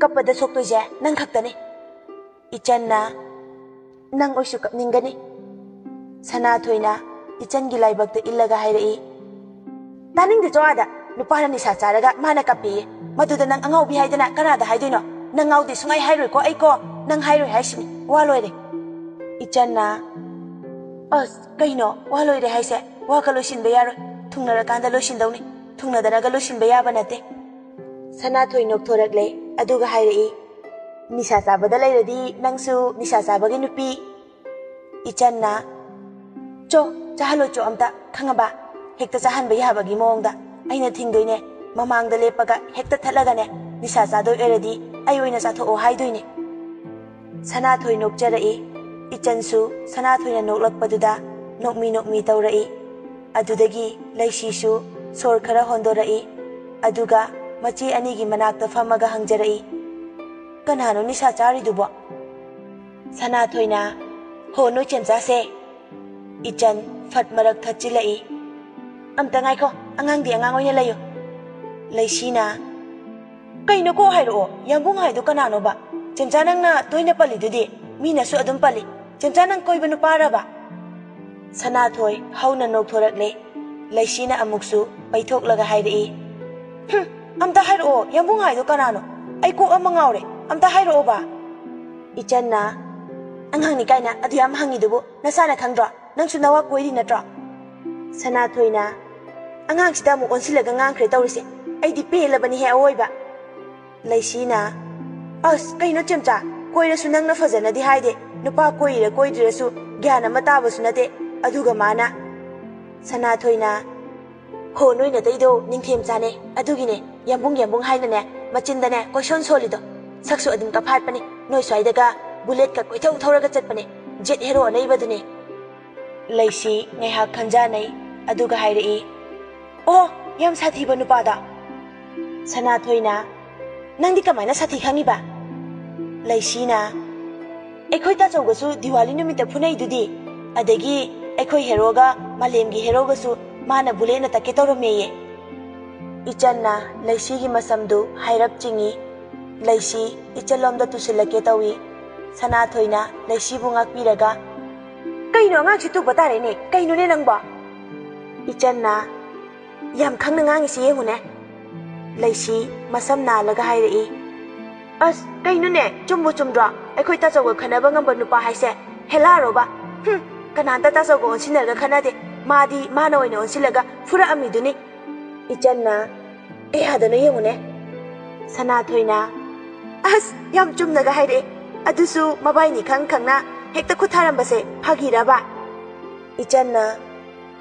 ꯀꯞꯄꯗ ꯁꯣꯛꯇꯣꯏꯁꯦ ꯅꯪ ꯈꯛꯇꯅꯤ꯫ ꯏꯆꯟꯅ, ꯅꯪ ꯑꯣꯏꯁꯨ ꯀꯞꯅꯤꯡꯒꯅꯤ꯫ ꯁꯅꯥꯊꯣꯏꯅ ꯏꯆꯟꯒꯤ ꯂꯥꯏꯕꯛꯇ ꯏꯜꯂꯒ ꯍꯥꯏꯔꯛꯏ, ꯇꯥꯅꯤꯡꯗꯦ ꯆꯣ ꯑꯥꯗ꯫ ꯅꯨꯄꯥꯅ ꯅꯤꯁꯥ ꯆꯥꯔꯒ ꯃꯥꯅ ꯀꯞꯄꯤꯌꯦ꯫ ꯃꯗꯨꯗ ꯅꯪ ꯑꯉꯥꯎꯕꯤ ꯍꯥꯏꯗꯅ ꯀꯅꯥꯗ ꯍꯥꯏꯗꯣꯏꯅꯣ? ꯅꯪ ꯉꯥꯎꯗꯦ ꯁꯨꯡꯍꯥꯏ ꯍꯥꯏꯔꯣꯏꯀꯣ ꯑꯩꯀꯣ꯫ ꯅꯪ ꯍꯥꯏꯔꯣꯏ ꯍꯥꯏꯁꯤꯅꯤ꯫ ꯋꯥ ꯂꯣꯏꯔꯦ꯫ ꯏꯆꯟꯅ, ꯑꯁ, ꯀꯩꯅꯣ ꯋꯥ ꯂꯣꯏꯔꯦ ꯍꯥꯏꯁꯦ? ꯋꯥꯒ ꯂꯣꯏꯁꯤꯟꯕ ꯌꯥꯔꯣꯏ꯫ ꯊꯨꯡꯅꯔꯀꯥꯟꯗ ꯂꯣꯏꯁꯤꯟꯗꯧꯅꯤ꯫ ꯊꯨꯡꯅꯗꯅꯒ ꯂꯣꯏꯁꯤꯟꯕ ꯌꯥꯕ ꯅꯠꯇꯦ꯫ ꯁꯅꯥꯊꯣꯏ ꯅꯣꯛꯊꯣꯔꯛꯂꯦ꯫ ꯑꯗꯨꯒ ꯍꯥꯏꯔꯛꯏ, ꯅꯤꯁꯥ ꯆꯥꯕꯗ ꯂꯩꯔꯗꯤ ꯅꯪꯁꯨ ꯅꯤꯁꯥ ꯆꯥꯕꯒꯤ ꯅꯨꯄꯤ꯫ ꯏꯆꯟꯅ, ꯆꯣ, ꯆꯥꯍꯜꯂꯣ ꯆꯣ ꯑꯝꯇ, ꯈꯪꯉꯕ? ꯍꯦꯛꯇ ꯆꯥꯍꯟꯕ ꯌꯥꯕꯒꯤ ꯃꯑꯣꯡꯗ꯫ ꯑꯩꯅ ꯊꯤꯡꯗꯣꯏꯅꯦ꯫ ꯃꯃꯥꯡꯗ ꯂꯦꯞꯄꯒ ꯍꯦꯛꯇ ꯊꯠꯂꯒꯅꯦ, ꯅꯤꯁꯥ ꯆꯥꯗꯣꯏ ꯑꯣꯏꯔꯗꯤ ꯑꯩ ꯑꯣꯏꯅ ꯆꯥꯊꯣꯛꯑꯣ ꯍꯥꯏꯗꯣꯏꯅꯦ꯫ ꯁꯅꯥꯊꯣꯏ ꯅꯣꯛꯆꯔꯛꯏ꯫ ꯏꯆꯟꯁꯨ ꯁꯅꯥꯊꯣꯏꯅ ꯅꯣꯛꯂꯛꯄꯗꯨꯗ ꯅꯣꯛꯃꯤ ꯅꯣꯛꯃꯤ ꯇꯧꯔꯛꯏ꯫ ꯑꯗꯨꯗꯒꯤ ꯂꯩꯁꯤꯁꯨ ꯁꯣꯔ ꯈꯔ ꯍꯣꯟꯗꯣꯔꯛꯏ꯫ ꯑꯗꯨꯒ ꯃꯆꯦ ꯑꯅꯤꯒꯤ ꯃꯅꯥꯛꯇ ꯐꯝꯃꯒ ꯍꯪꯖꯔꯛꯏ, ꯀꯅꯥꯅꯣ ꯅꯤꯁꯥ ꯆꯥꯔꯤꯗꯨꯕꯣ? ꯁꯅꯥꯊꯣꯏꯅ, ꯍꯣ, ꯅꯣꯏ ꯆꯦꯝꯆꯥꯁꯦ꯫ ꯏꯆꯟ ꯐꯠ ꯃꯔꯛ ꯊꯠꯆꯤꯜꯂꯛꯏ, ꯑꯝꯇ ꯉꯥꯏꯈꯣ, ꯑꯉꯥꯡꯗꯤ ꯑꯉꯥꯡ ꯑꯣꯏꯅ ꯂꯩꯌꯨ꯫ ꯂꯩꯁꯤꯅ, ꯀꯩꯅꯣ ꯀꯣꯛ ꯍꯥꯏꯔꯛꯑꯣ, ꯌꯥꯝꯕꯨꯡ ꯍꯥꯏꯗꯣ ꯀꯅꯥꯅꯣꯕ? ꯆꯦꯝꯆꯥ ꯅꯪꯅ ꯇꯣꯏꯅ ꯄꯜꯂꯤꯗꯨꯗꯤ, ꯃꯤꯅꯁꯨ ꯑꯗꯨꯝ ꯄꯜꯂꯤ꯫ ꯆꯦꯝꯆꯥ ꯅꯪ ꯀꯣꯏꯕ ꯅꯨꯄꯥꯔꯕ? ꯁꯅꯥꯊꯣꯏ ꯍꯧꯅ ꯅꯣꯛꯊꯣꯔꯛꯂꯦ꯫ ꯂꯩꯁꯤꯅ ꯑꯃꯨꯛꯁꯨ ꯄꯩꯊꯣꯛꯂꯒ ꯍꯥꯏꯔꯛꯏ, ꯍꯨꯝ, ꯑꯝꯇ ꯍꯥꯏꯔꯛꯑꯣ, ꯌꯥꯝꯕꯨꯡ ꯍꯥꯏꯗꯣ ꯀꯅꯥꯅꯣ? ꯑꯩ ꯀꯣꯛ ꯑꯃ ꯉꯥꯎꯔꯦ, ꯑꯝꯇ ꯍꯥꯏꯔꯛꯑꯣꯕ꯫ ꯏꯆꯟꯅ, ꯑꯉꯥꯡꯅꯤ ꯀꯥꯏꯅ ꯑꯗꯨ ꯌꯥꯝ ꯍꯪꯉꯤꯗꯨꯕꯨ ꯅꯁꯥꯅ ꯈꯪꯗ꯭ꯔꯣ? ꯅꯪꯁꯨ ꯅꯋꯥ ꯀꯣꯏꯔꯤ ꯅꯠꯇ꯭ꯔꯣ? ꯁꯅꯥꯊꯣꯏꯅ, ꯑꯉꯥꯡꯁꯤꯗ ꯑꯃꯨꯛ ꯑꯣꯟꯁꯤꯜꯂꯒ ꯉꯥꯡꯈ꯭ꯔꯦ ꯇꯧꯔꯤꯁꯦ꯫ ꯑꯩꯗꯤ ꯄꯦꯜꯂꯕꯅꯤꯍꯦ ꯑꯋꯣꯏꯕ꯫ ꯂꯩꯁꯤꯅ, ꯑꯁ, ꯀꯩꯅꯣ ꯆꯦꯝꯆꯥ, ꯀꯣꯏꯔꯁꯨ ꯅꯪꯅ ꯐꯖꯅꯗꯤ ꯍꯥꯏꯗꯦ, ꯅꯨꯄꯥ ꯀꯣꯏꯔꯤꯔ ꯀꯣꯏꯗ꯭ꯔꯤꯔꯁꯨ ꯒ꯭ꯌꯥꯟ ꯑꯃ ꯇꯥꯕꯁꯨ ꯅꯠꯇꯦ꯫ ꯑꯗꯨꯒ ꯃꯥꯅ, ꯁꯅꯥꯊꯣꯏꯅ, ꯍꯣ, ꯅꯣꯏ ꯅꯇꯩꯗꯣ ꯅꯤꯡꯊꯦꯝ ꯆꯥꯅꯦ, ꯑꯗꯨꯒꯤꯅꯦ ꯌꯥꯝꯕꯨꯡ ꯌꯥꯝꯕꯨꯡ ꯍꯥꯏꯅꯅꯦ ꯃꯆꯤꯟꯗꯅꯦ ꯀꯣꯏꯁꯣꯟ ꯁꯣꯜꯂꯤꯗꯣ꯫ ꯁꯛꯁꯨ ꯑꯗꯨꯝ ꯀꯐꯥꯠꯄꯅꯦ, ꯅꯣꯏ ꯁ꯭ꯋꯥꯏꯗꯒ ꯕꯨꯂꯦꯠꯀ ꯀꯣꯏꯊꯧ ꯊꯧꯔꯒ ꯆꯠꯄꯅꯦ, ꯖꯦꯠ ꯍꯦꯔꯣ ꯑꯅꯩꯕꯗꯨꯅꯦ꯫ ꯂꯩꯁꯤ ꯉꯥꯏꯍꯥꯛ ꯈꯟꯖꯥꯅꯩ, ꯑꯗꯨꯒ ꯍꯥꯏꯔꯛꯏ, ꯑꯣ, ꯌꯥꯝ ꯁꯥꯊꯤꯕ ꯅꯨꯄꯥꯗꯣ꯫ ꯁꯅꯥꯊꯣꯏꯅ, ꯅꯪꯗꯤ ꯀꯃꯥꯏꯅ ꯁꯥꯊꯤ ꯈꯪꯉꯤꯕ? ꯂꯩꯁꯤꯅ, ꯑꯩꯈꯣꯏ ꯇꯥꯆꯧꯒꯁꯨ ꯗꯤꯋꯥꯂꯤ ꯅꯨꯃꯤꯠꯇ ꯐꯨꯅꯩꯗꯨꯗꯤ꯫ ꯑꯗꯒꯤ ꯑꯩꯈꯣꯏ ꯍꯦꯔꯣꯒ ꯃꯥꯂꯦꯝꯒꯤ ꯍꯦꯔꯣꯒꯁꯨ ꯃꯥꯅ ꯕꯨꯂꯦꯠꯅ ꯇꯛꯀꯦ ꯇꯧꯔꯝꯃꯦꯌꯦ꯫ ꯏꯆꯟꯅ ꯂꯩꯁꯤꯒꯤ ꯃꯁꯝꯗꯨ ꯍꯥꯏꯔꯞ ꯆꯤꯡꯏ꯫ ꯂꯩꯁꯤ ꯏꯆꯜꯂꯣꯝꯗ ꯇꯨꯁꯤꯜꯂꯛꯀꯦ ꯇꯧꯏ꯫ ꯁꯅꯥꯊꯣꯏꯅ ꯂꯩꯁꯤꯕꯨ ꯉꯥꯛꯄꯤꯔꯒ, "ꯀꯩꯅꯣ, ꯑꯉꯥꯡꯁꯤ ꯇꯨꯕ ꯇꯥꯔꯦꯅꯦ, ꯀꯩꯅꯣꯅꯦ ꯅꯪꯕꯣ?" ꯏꯆꯟꯅ ꯌꯥꯝ ꯈꯪꯅ ꯉꯥꯡꯉꯤꯁꯤ ꯌꯦꯡꯉꯨꯅꯦ꯫ ꯂꯩꯁꯤ ꯃꯁꯝ ꯅꯥꯜꯂꯒ ꯍꯥꯏꯔꯛꯏ, "ꯑꯁ, ꯀꯩꯅꯣꯅꯦ, ꯆꯨꯝꯕꯨ ꯆꯨꯝꯗ꯭ꯔꯣ? ꯑꯩꯈꯣꯏ ꯇꯥꯆꯧꯒ ꯈꯟꯅꯕ ꯉꯝꯕ ꯅꯨꯄꯥ ꯍꯥꯏꯁꯦ ꯍꯦꯂꯥꯔꯣꯕ? ꯍꯨꯝ, ꯀꯅꯥꯝꯇ ꯇꯥꯆꯧꯒ ꯑꯣꯟꯁꯤꯟꯅꯔꯒ ꯈꯟꯅꯗꯦ꯫ ꯃꯥꯗꯤ ꯃꯥꯅ ꯑꯣꯏꯅ ꯑꯣꯟꯁꯤꯜꯂꯒ ꯐꯨꯔꯛꯑꯝꯃꯤꯗꯨꯅꯤ꯫" ꯏꯆꯟꯅ, "ꯀꯌꯥꯗꯅꯣ ꯌꯦꯡꯉꯨꯅꯦ꯫" ꯁꯅꯥꯊꯣꯏꯅ, "ꯑꯁ, ꯌꯥꯝ ꯆꯨꯝꯅꯒ ꯍꯥꯏꯔꯛꯑꯦ꯫ ꯑꯗꯨꯁꯨ ꯃꯕꯥꯏꯅꯤ ꯈꯪ ꯈꯪꯅ ꯍꯦꯛꯇ ꯈꯨꯠ ꯊꯥꯔꯝꯕꯁꯦ ꯐꯥꯒꯤꯔꯕ?" ꯏꯆꯟꯅ,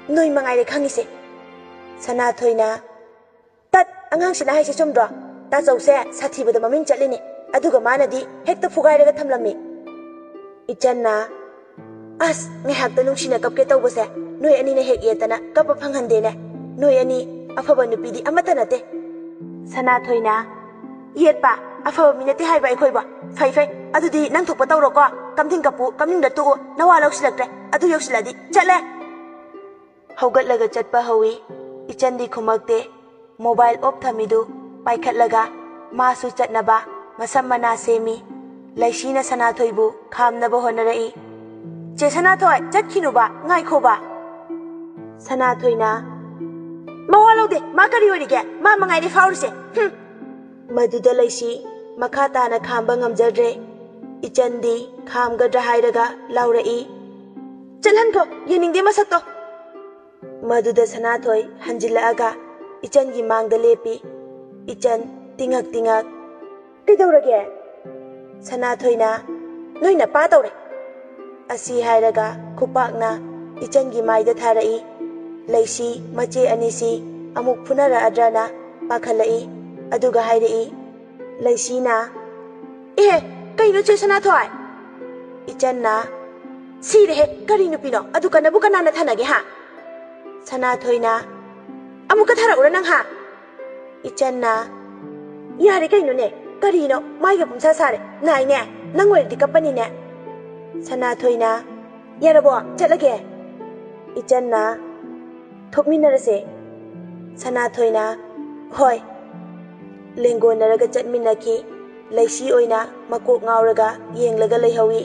"ꯅꯣꯏ ꯃꯉꯥꯏꯔꯦ ꯈꯪꯉꯤꯁꯦ꯫" ꯁꯅꯥꯊꯣꯏꯅ, "ꯇꯠ, ꯑꯉꯥꯡꯁꯤꯅ ꯍꯥꯏꯁꯦ ꯆꯨꯝꯗ꯭ꯔꯣ? ꯇꯥꯆꯧꯁꯦ ꯁꯥꯊꯤꯕꯗ ꯃꯃꯤꯡ ꯆꯠꯂꯤꯅꯤ, ꯑꯗꯨꯒ ꯃꯥꯅꯗꯤ ꯍꯦꯛꯇ ꯐꯨꯒꯥꯏꯔꯒ ꯊꯝꯂꯝꯃꯤ꯫" ꯏꯆꯟꯅ, "ꯑꯁ, ꯉꯥꯏꯍꯥꯛꯇ ꯅꯨꯡꯁꯤꯅ ꯀꯞꯀꯦ ꯇꯧꯕꯁꯦ ꯅꯣꯏ ꯑꯅꯤꯅ ꯍꯦꯛ ꯌꯦꯠꯇꯅ ꯀꯞꯄ ꯐꯪꯍꯟꯗꯦꯅꯦ꯫ ꯅꯣꯏ ꯑꯅꯤ ꯑꯐꯕ ꯅꯨꯄꯤꯗꯤ ꯑꯃꯠꯇ ꯅꯠꯇꯦ꯫" ꯁꯅꯥꯊꯣꯏꯅ, "ꯌꯦꯠꯄ? ꯑꯐꯕ ꯃꯤ ꯅꯠꯇꯦ ꯍꯥꯏꯕ ꯑꯩꯈꯣꯏꯕꯣ? ꯐꯩ, ꯐꯩ, ꯑꯗꯨꯗꯤ ꯅꯪ ꯊꯣꯛꯄ ꯇꯧꯔꯣꯀꯣ꯫ ꯀꯝꯊꯤꯡ ꯀꯞꯄꯨ, ꯀꯝꯅꯤꯡꯗ ꯇꯣꯛꯎ, ꯅꯋꯥ ꯂꯧꯁꯤꯜꯂꯛꯇ꯭ꯔꯦ꯫ ꯑꯗꯨ ꯌꯧꯁꯤꯜꯂꯛꯑꯗꯤ ꯆꯠꯂꯦ꯫" ꯍꯧꯒꯠꯂꯒ ꯆꯠꯄ ꯍꯧꯏ꯫ ꯏꯆꯟꯗꯤ ꯈꯨꯝꯃꯛꯇꯦ꯫ ꯃꯣꯕꯥꯏꯜ ꯑꯣꯐ ꯊꯝꯃꯤꯗꯨ ꯄꯥꯏꯈꯠꯂꯒ ꯃꯥꯁꯨ ꯆꯠꯅꯕ ꯃꯁꯝ ꯃꯅꯥ ꯁꯦꯝꯃꯤ꯫ ꯂꯩꯁꯤꯅ ꯁꯅꯥꯊꯣꯏꯕꯨ ꯈꯥꯝꯅꯕ ꯍꯣꯠꯅꯔꯛꯏ꯫ "ꯆꯦ ꯁꯅꯥꯊꯣꯏ, ꯆꯠꯈꯤꯅꯨꯕ, ꯉꯥꯏꯈꯣꯕ꯫" ꯁꯅꯥꯊꯣꯏꯅ, "ꯃꯋꯥ ꯂꯧꯗꯦ, ꯃꯥ ꯀꯔꯤ ꯑꯣꯏꯔꯤꯒꯦ? ꯃꯥ ꯃꯉꯥꯏꯔꯦ ꯐꯥꯎꯔꯤꯁꯦ꯫ ꯍꯨꯝ!" ꯃꯗꯨꯗ ꯂꯩꯁꯤ ꯃꯈꯥ ꯇꯥꯅ ꯈꯥꯝꯕ ꯉꯝꯖꯗ꯭ꯔꯦ꯫ ꯏꯆꯟꯗꯤ ꯈꯥꯝꯒꯗ꯭ꯔꯥ ꯍꯥꯏꯔꯒ ꯂꯥꯎꯔꯛꯏ, "ꯆꯠꯍꯟꯈꯣ, ꯌꯦꯡꯅꯤꯡꯗꯦ ꯃꯁꯛꯇꯣ꯫" ꯃꯗꯨꯗ ꯁꯅꯥꯊꯣꯏ ꯍꯟꯖꯤꯜꯂꯛꯑꯒ ꯏꯆꯟꯒꯤ ꯃꯥꯡꯗ ꯂꯦꯞꯄꯤ꯫ ꯏꯆꯟ ꯇꯤꯡꯉꯛ ꯇꯤꯡꯉꯛ, "ꯀꯩꯗꯧꯔꯒꯦ?" ꯁꯅꯥꯊꯣꯏꯅ, "ꯅꯣꯏ ꯅꯄꯥ ꯇꯧꯔꯦ꯫" ꯑꯁꯤ ꯍꯥꯏꯔꯒ ꯈꯨꯄꯥꯛꯅ ꯏꯆꯟꯒꯤ ꯃꯥꯏꯗ ꯊꯥꯔꯛꯏ꯫ ꯂꯩꯁꯤ ꯃꯆꯦ ꯑꯅꯤꯁꯤ ꯑꯃꯨꯛ ꯐꯨꯅꯔꯛꯑꯗ꯭ꯔꯅ ꯄꯥꯈꯠꯂꯛꯏ꯫ ꯑꯗꯨꯒ ꯍꯥꯏꯔꯛꯏ, ꯂꯩꯁꯤꯅ, "ꯑꯦ, ꯀꯩꯅꯣ ꯆꯦ ꯁꯅꯥꯊꯣꯏ?" ꯏꯆꯟꯅ, "ꯁꯤꯔꯦꯍꯦ, ꯀꯔꯤ ꯅꯨꯄꯤꯅꯣ? ꯑꯗꯨ ꯀꯅꯕꯨ ꯀꯅꯥꯅ ꯊꯥꯅꯒꯦ ꯍꯥ?" ꯁꯅꯥꯊꯣꯏꯅ, "ꯑꯃꯨꯛꯀ ꯊꯥꯔꯛꯎꯔ ꯅꯪ ꯍꯥ?" ꯏꯆꯟꯅ, "ꯌꯥꯔꯦ ꯀꯩꯅꯣꯅꯦ, ꯀꯔꯤꯅꯣ ꯃꯥꯏꯒ ꯄꯨꯝꯁꯥ ꯁꯥꯔꯦ, ꯅꯥꯏꯅꯦ, ꯅꯪ ꯑꯣꯏꯔꯗꯤ ꯀꯞꯄꯅꯤꯅꯦ꯫" ꯁꯅꯥꯊꯣꯏꯅ, "ꯌꯥꯔꯕꯣ? ꯆꯠꯂꯒꯦ?" ꯏꯆꯟꯅ, "ꯊꯣꯛꯃꯤꯟꯅꯔꯁꯦ꯫" ꯁꯅꯥꯊꯣꯏꯅ, "ꯍꯣꯏ꯫" ꯂꯦꯡꯒꯣꯟꯅꯔꯒ ꯆꯠꯃꯤꯟꯅꯈꯤ꯫ ꯂꯩꯁꯤ ꯑꯣꯏꯅ ꯃꯀꯣꯛ ꯉꯥꯎꯔꯒ ꯌꯦꯡꯂꯒ ꯂꯩꯍꯧꯏ꯫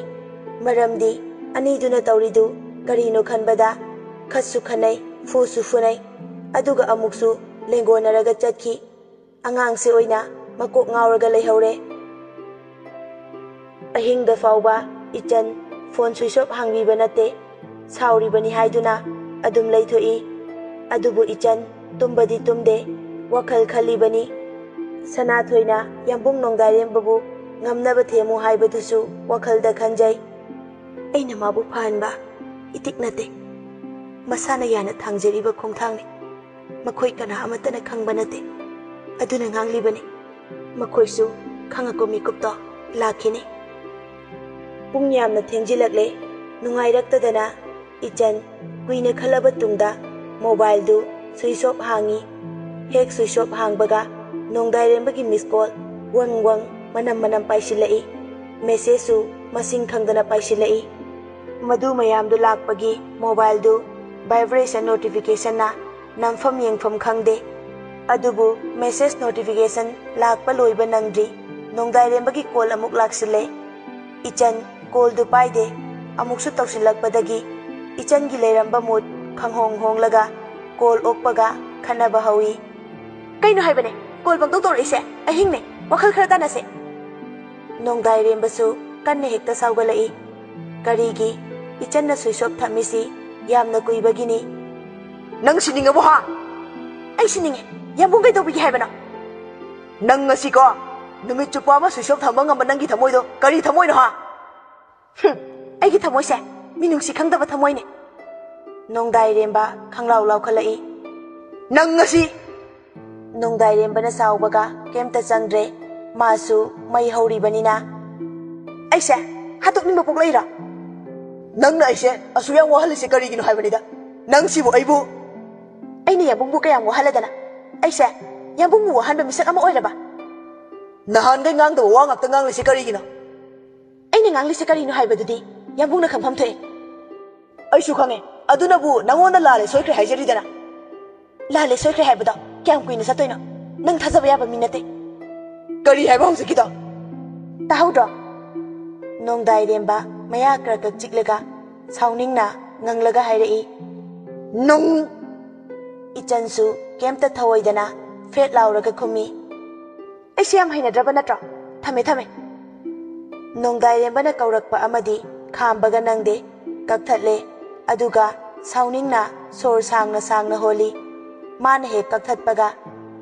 ꯃꯔꯝꯗꯤ ꯑꯅꯤꯗꯨꯅ ꯇꯧꯔꯤꯗꯨ ꯀꯔꯤꯅꯣ ꯈꯟꯕꯗ ꯈꯠꯁꯨ ꯈꯠꯅꯩ, ꯐꯨꯁꯨ ꯐꯨꯅꯩ, ꯑꯗꯨꯒ ꯑꯃꯨꯛꯁꯨ ꯂꯦꯡꯒꯣꯟꯅꯔꯒ ꯆꯠꯈꯤ꯫ ꯑꯉꯥꯡꯁꯦ ꯑꯣꯏꯅ ꯃꯀꯣꯛ ꯉꯥꯎꯔꯒ ꯂꯩꯍꯧꯔꯦ꯫ ꯑꯍꯤꯡꯗ ꯐꯥꯎꯕ ꯏꯆꯟ ꯐꯣꯟ ꯁ꯭ꯋꯤꯆ ꯑꯣꯐ ꯍꯥꯡꯕꯤꯕ ꯅꯠꯇꯦ꯫ ꯁꯥꯎꯔꯤꯕꯅꯤ ꯍꯥꯏꯗꯨꯅ ꯑꯗꯨꯝ ꯂꯩꯊꯣꯛꯏ꯫ ꯑꯗꯨꯕꯨ ꯏꯆꯟ ꯇꯨꯝꯕꯗꯤ ꯇꯨꯝꯗꯦ, ꯋꯥꯈꯜ ꯈꯜꯂꯤꯕꯅꯤ꯫ ꯁꯅꯥꯊꯣꯏꯅ ꯌꯥꯝꯕꯨꯡ ꯅꯣꯡꯗꯥꯏꯔꯦꯝꯕꯕꯨ ꯉꯝꯅꯕ ꯊꯦꯝꯃꯨ ꯍꯥꯏꯕꯗꯨꯁꯨ ꯋꯥꯈꯜꯗ ꯈꯟꯖꯩ꯫ "ꯑꯩꯅ ꯃꯥꯕꯨ ꯐꯍꯟꯕ ꯏꯇꯤꯛ ꯅꯠꯇꯦ꯫ ꯃꯁꯥꯅ ꯌꯥꯅ ꯊꯥꯡꯖꯔꯤꯕ ꯈꯣꯡꯊꯥꯡꯅꯤ꯫ ꯃꯈꯣꯏ ꯀꯅꯥ ꯑꯃꯠꯇꯅ ꯈꯪꯕ ꯅꯠꯇꯦ꯫ ꯑꯗꯨꯅ ꯉꯥꯡꯂꯤꯕꯅꯤ꯫ ꯃꯈꯣꯏꯁꯨ ꯈꯪꯉꯛꯄ ꯃꯤꯀꯨꯞꯇꯣ ꯂꯥꯛꯈꯤꯅꯤ꯫" ꯄꯨꯡ ꯌꯥꯝꯅ ꯊꯦꯡꯖꯤꯜꯂꯛꯂꯦ꯫ ꯅꯨꯡꯉꯥꯏꯔꯛꯇꯗꯅ ꯏꯆꯟ ꯀꯨꯏꯅ ꯈꯜꯂꯕ ꯇꯨꯡꯗ ꯃꯣꯕꯥꯏꯜꯗꯨ ꯁ꯭ꯋꯤꯆ ꯑꯣꯐ ꯍꯥꯡꯉꯤ꯫ ꯍꯦꯛ ꯁ꯭ꯋꯤꯆ ꯑꯣꯐ ꯍꯥꯡꯕꯒ ꯅꯣꯡꯗꯥꯏꯔꯦꯝꯕꯒꯤ ꯃꯤꯁ ꯀꯣꯜ ꯋꯪ ꯋꯪ ꯃꯅꯝ ꯃꯅꯝ ꯄꯥꯏꯁꯤꯜꯂꯛꯏ꯫ ꯃꯦꯁꯦꯖꯁꯨ ꯃꯁꯤꯡ ꯈꯪꯗꯅ ꯄꯥꯏꯁꯤꯜꯂꯛꯏ꯫ ꯃꯗꯨ ꯃꯌꯥꯝꯗꯨ ꯂꯥꯛꯄꯒꯤ ꯃꯣꯕꯥꯏꯜꯗꯨ ꯚꯥꯏꯕ꯭ꯔꯦꯁꯟ ꯅꯣꯇꯤꯐꯤꯀꯦꯁꯟꯅ ꯅꯝꯐꯝ ꯌꯦꯡꯐꯝ ꯈꯪꯗꯦ꯫ ꯑꯗꯨꯕꯨ ꯃꯦꯁꯦꯖ ꯅꯣꯇꯤꯐꯤꯀꯦꯁꯟ ꯂꯥꯛꯄ ꯂꯣꯏꯕ ꯅꯪꯗ꯭ꯔꯤ, ꯅꯣꯡꯗꯥꯏꯔꯦꯝꯕꯒꯤ ꯀꯣꯜ ꯑꯃꯨꯛ ꯂꯥꯛꯁꯤꯜꯂꯦ꯫ ꯏꯆꯟ ꯀꯣꯜꯗꯨ ꯄꯥꯏꯗꯦ꯫ ꯑꯃꯨꯛꯁꯨ ꯇꯧꯁꯤꯜꯂꯛꯄꯗꯒꯤ ꯏꯆꯟꯒꯤ ꯂꯩꯔꯝꯕ ꯃꯨꯠ ꯈꯪꯍꯣꯡ ꯍꯣꯡꯂꯒ ꯀꯣꯜ ꯑꯣꯛꯄꯒ ꯈꯟꯅꯕ ꯍꯧꯏ꯫ "ꯀꯩꯅꯣ ꯍꯥꯏꯕꯅꯦ ꯀꯣꯜ ꯄꯪꯇꯧ ꯇꯧꯔꯛꯏꯁꯦ? ꯑꯍꯤꯡꯅꯦ, ꯋꯥꯈꯜ ꯈꯔ ꯇꯥꯟꯅꯁꯦ꯫" ꯅꯣꯡꯗꯥꯏꯔꯦꯝꯕꯁꯨ ꯀꯟꯅ ꯍꯦꯛꯇ ꯁꯥꯎꯒꯠꯂꯛꯏ꯫ "ꯀꯔꯤꯒꯤ? ꯏꯆꯟꯅ ꯁ꯭ꯋꯤꯆ ꯑꯣꯐ ꯊꯝꯃꯤꯁꯤ ꯌꯥꯝꯅ ꯀꯨꯏꯕꯒꯤꯅꯤ꯫" "ꯅꯪ ꯁꯤꯅꯤꯡꯉꯕꯣ ꯍꯥ?" "ꯑꯩ ꯁꯤꯅꯤꯡꯉꯦ꯫ ꯌꯥꯝꯕꯨꯡ ꯀꯩꯗꯧꯕꯤꯒꯦ ꯍꯥꯏꯕꯅꯣ?" "ꯅꯪ ꯉꯁꯤꯀꯣ, ꯅꯨꯃꯤꯠ ꯆꯨꯞꯄ ꯑꯃ ꯁ꯭ꯋꯤꯆ ꯑꯣꯐ ꯊꯝꯕ ꯉꯝꯕ ꯅꯪꯒꯤ ꯊꯃꯣꯏꯗꯣ ꯀꯔꯤ ꯊꯃꯣꯏꯅꯣ ꯍꯥ?" "ꯍꯨꯝ, ꯑꯩꯒꯤ ꯊꯃꯣꯏꯁꯦ ꯃꯤꯅꯨꯡꯁꯤ ꯈꯪꯗꯕ ꯊꯃꯣꯏꯅꯦ꯫" ꯅꯣꯡꯗꯥꯏꯔꯦꯝꯕ ꯈꯪꯂꯥꯎ ꯂꯥꯎꯈꯠꯂꯛꯏ꯫ "ꯅꯪ ꯉꯁꯤ!" ꯅꯣꯡꯗꯥꯏꯔꯦꯝꯕꯅ ꯁꯥꯎꯕꯒ ꯀꯩꯝꯇ ꯆꯪꯗ꯭ꯔꯦ꯫ ꯃꯥꯁꯨ ꯃꯩ ꯍꯧꯔꯤꯕꯅꯤꯅ꯫ "ꯑꯩꯁꯦ ꯍꯥꯠꯇꯣꯛꯅꯤꯡꯕ ꯄꯣꯛꯂꯛꯏꯔꯣ?" "ꯅꯪꯅ ꯑꯩꯁꯦ ꯑꯁꯨꯛ ꯌꯥꯝ ꯋꯥꯍꯜꯂꯤꯁꯦ ꯀꯔꯤꯒꯤꯅꯣ ꯍꯥꯏꯕꯅꯤꯗ꯫ ꯅꯪꯁꯤꯕꯨ ꯑꯩꯕꯨ..." "ꯑꯩꯅ ꯌꯥꯝꯕꯨꯡꯕꯨ ꯀꯌꯥꯝ ꯋꯥꯍꯜꯂꯗꯅ? ꯑꯩꯁꯦ ꯌꯥꯝꯕꯨꯡꯕꯨ ꯋꯥꯍꯟꯕ ꯃꯤꯁꯛ ꯑꯃ ꯑꯣꯏꯔꯕ?" "ꯅꯍꯥꯟꯈꯩ ꯉꯥꯡꯗꯕ ꯋꯥ ꯉꯥꯛꯇ ꯉꯥꯡꯂꯤꯁꯦ ꯀꯔꯤꯒꯤꯅꯣ?" "ꯑꯩꯅ ꯉꯥꯡꯂꯤꯁꯦ ꯀꯔꯤꯅꯣ ꯍꯥꯏꯕꯗꯨꯗꯤ ꯌꯥꯝꯕꯨꯡꯅ ꯈꯪꯐꯝ ꯊꯣꯛꯑꯦ꯫ ꯑꯩꯁꯨ ꯈꯪꯉꯦ꯫ ꯑꯗꯨꯅꯕꯨ ꯅꯪꯉꯣꯟꯗ ꯂꯥꯜꯂꯦ ꯁꯣꯏꯈ꯭ꯔꯦ ꯍꯥꯏꯖꯔꯤꯗꯅ꯫ ꯂꯥꯜꯂꯦ ꯁꯣꯏꯈ꯭ꯔꯦ ꯍꯥꯏꯕꯗꯣ ꯀꯌꯥꯝ ꯀꯨꯏꯅ ꯆꯠꯇꯣꯏꯅꯣ? ꯅꯪ ꯊꯥꯖꯕ ꯌꯥꯕ ꯃꯤ ꯅꯠꯇꯦ꯫ ꯀꯔꯤ ꯍꯥꯏꯕ ꯍꯧꯖꯤꯛꯀꯤꯗꯣ? ꯇꯥꯍꯧꯗ꯭ꯔꯣ? ꯅꯣꯡꯗꯥꯏꯔꯦꯝꯕ ꯃꯌꯥ ꯀ꯭ꯔꯛ ꯀ꯭ꯔꯛ ꯆꯤꯛꯂꯒ ꯁꯥꯎꯅꯤꯡꯅ ꯉꯪꯂꯒ ꯍꯥꯏꯔꯛꯏ꯫ ꯅꯨꯡ! ꯏꯆꯟꯁꯨ ꯀꯩꯝꯇ ꯊꯧꯑꯣꯏꯗꯅ ꯐꯦꯠ ꯂꯥꯎꯔꯒ ꯈꯨꯝꯃꯤ꯫ ꯑꯩꯁꯦ ꯌꯥꯝ ꯍꯩꯅꯗ꯭ꯔꯕ ꯅꯠꯇ꯭ꯔꯣ? ꯊꯝꯃꯦ, ꯊꯝꯃꯦ꯫ ꯅꯣꯡꯗꯥꯏꯔꯦꯝꯕꯅ ꯀꯧꯔꯛꯄ ꯑꯃꯗꯤ ꯈꯥꯝꯕꯒ ꯅꯪꯗꯦ, ꯀꯛꯊꯠꯂꯦ꯫ ꯑꯗꯨꯒ ꯁꯥꯎꯅꯤꯡꯅ ꯁꯣꯔ ꯁꯥꯡꯅ ꯁꯥꯡꯅ ꯍꯣꯜꯂꯤ꯫ ꯃꯥꯅ ꯍꯦꯛ ꯀꯛꯊꯠꯄꯒ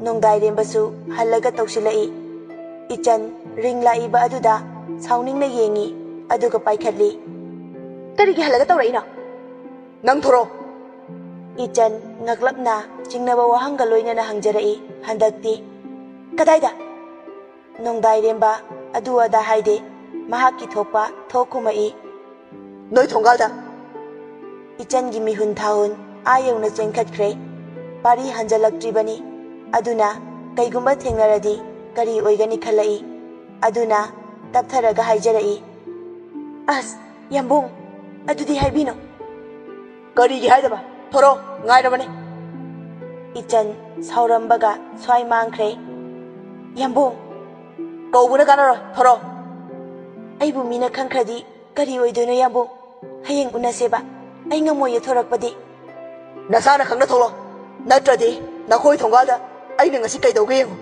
ꯅꯣꯡꯗꯥꯏꯔꯦꯝꯕꯁꯨ ꯍꯜꯂꯒ ꯇꯧꯁꯤꯜꯂꯛꯏ꯫ ꯏꯆꯟ ꯔꯤꯡ ꯂꯥꯛꯏꯕ ꯑꯗꯨꯗ ꯁꯥꯎꯅꯤꯡꯅ ꯌꯦꯡꯉꯤ, ꯑꯗꯨꯒ ꯄꯥꯏꯈꯠꯂꯤ꯫ ꯀꯔꯤꯒꯤ ꯍꯜꯂꯒ ꯇꯧꯔꯛꯏꯅꯣ? ꯅꯪ ꯊꯣꯔꯛꯑꯣ꯫ ꯏꯆꯟ ꯉꯛꯂꯞꯅ ꯆꯤꯡꯅꯕ ꯋꯥꯍꯪꯒ ꯂꯣꯏꯅꯅ ꯍꯪꯖꯔꯛꯏ ꯍꯟꯗꯛꯇꯤ꯫ ꯀꯗꯥꯏꯗ? ꯅꯣꯡꯗꯥꯏꯔꯦꯝꯕ ꯑꯗꯨ ꯑꯗꯥ ꯍꯥꯏꯗꯦ, ꯃꯍꯥꯛꯀꯤ ꯊꯣꯛꯄ ꯊꯣꯛ ꯈꯨꯝꯃꯛꯏ꯫ ꯅꯣꯏ ꯊꯣꯡꯒꯥꯜꯗ꯫ ꯏꯆꯟꯒꯤ ꯃꯤꯍꯨꯟ ꯊꯥꯍꯨꯟ ꯑꯥ ꯌꯧꯅ ꯆꯦꯟꯈꯠꯈ꯭ꯔꯦ꯫ ꯄꯥꯔꯤ ꯍꯟꯖꯜꯂꯛꯇ꯭ꯔꯤꯕꯅꯤ꯫ ꯑꯗꯨꯅ ꯀꯩꯒꯨꯝꯕ ꯊꯦꯡꯅꯔꯗꯤ ꯀꯔꯤ ꯑꯣꯏꯒꯅꯤ ꯈꯜꯂꯛꯏ꯫ ꯑꯗꯨꯅ ꯇꯞꯊꯔꯒ ꯍꯥꯏꯖꯔꯛꯏ꯫ ꯑꯁ, ꯌꯥꯝꯕꯨꯡ, ꯑꯗꯨꯗꯤ ꯍꯥꯏꯕꯤꯅꯣ꯫ ꯀꯔꯤꯒꯤ ꯍꯥꯏꯗꯕ? ꯊꯣꯔꯛꯑꯣ, ꯉꯥꯏꯔꯕꯅꯦ꯫ ꯏꯆꯟ ꯁꯥꯎꯔꯝꯕꯒ ꯁ꯭ꯋꯥꯏ ꯃꯥꯡꯈ꯭ꯔꯦ꯫ ꯌꯥꯝꯕꯨꯡ! ꯀꯧꯕꯅ ꯀꯥꯟꯅꯔꯣꯏ, ꯊꯣꯔꯛꯑꯣ꯫ ꯑꯩꯕꯨ ꯃꯤꯅ ꯈꯪꯈ꯭ꯔꯗꯤ ꯀꯔꯤ ꯑꯣꯏꯗꯣꯏꯅꯣ ꯌꯥꯝꯕꯨꯡ? ꯍꯌꯦꯡ ꯎꯅꯁꯦꯕ꯫ ꯑꯩ ꯉꯝꯃꯣꯏꯌꯦ ꯊꯣꯔꯛꯄꯗꯤ꯫ ꯅꯁꯥꯅ ꯈꯪꯅ ꯊꯣꯛꯂꯣ, ꯅꯠꯇ꯭ꯔꯗꯤ ꯅꯈꯣꯏ ꯊꯣꯡꯒꯥꯜꯗ ꯑꯩꯅ ꯉꯁꯤ ꯀꯩꯗꯧꯒꯦ ꯌꯦꯡꯉꯨ꯫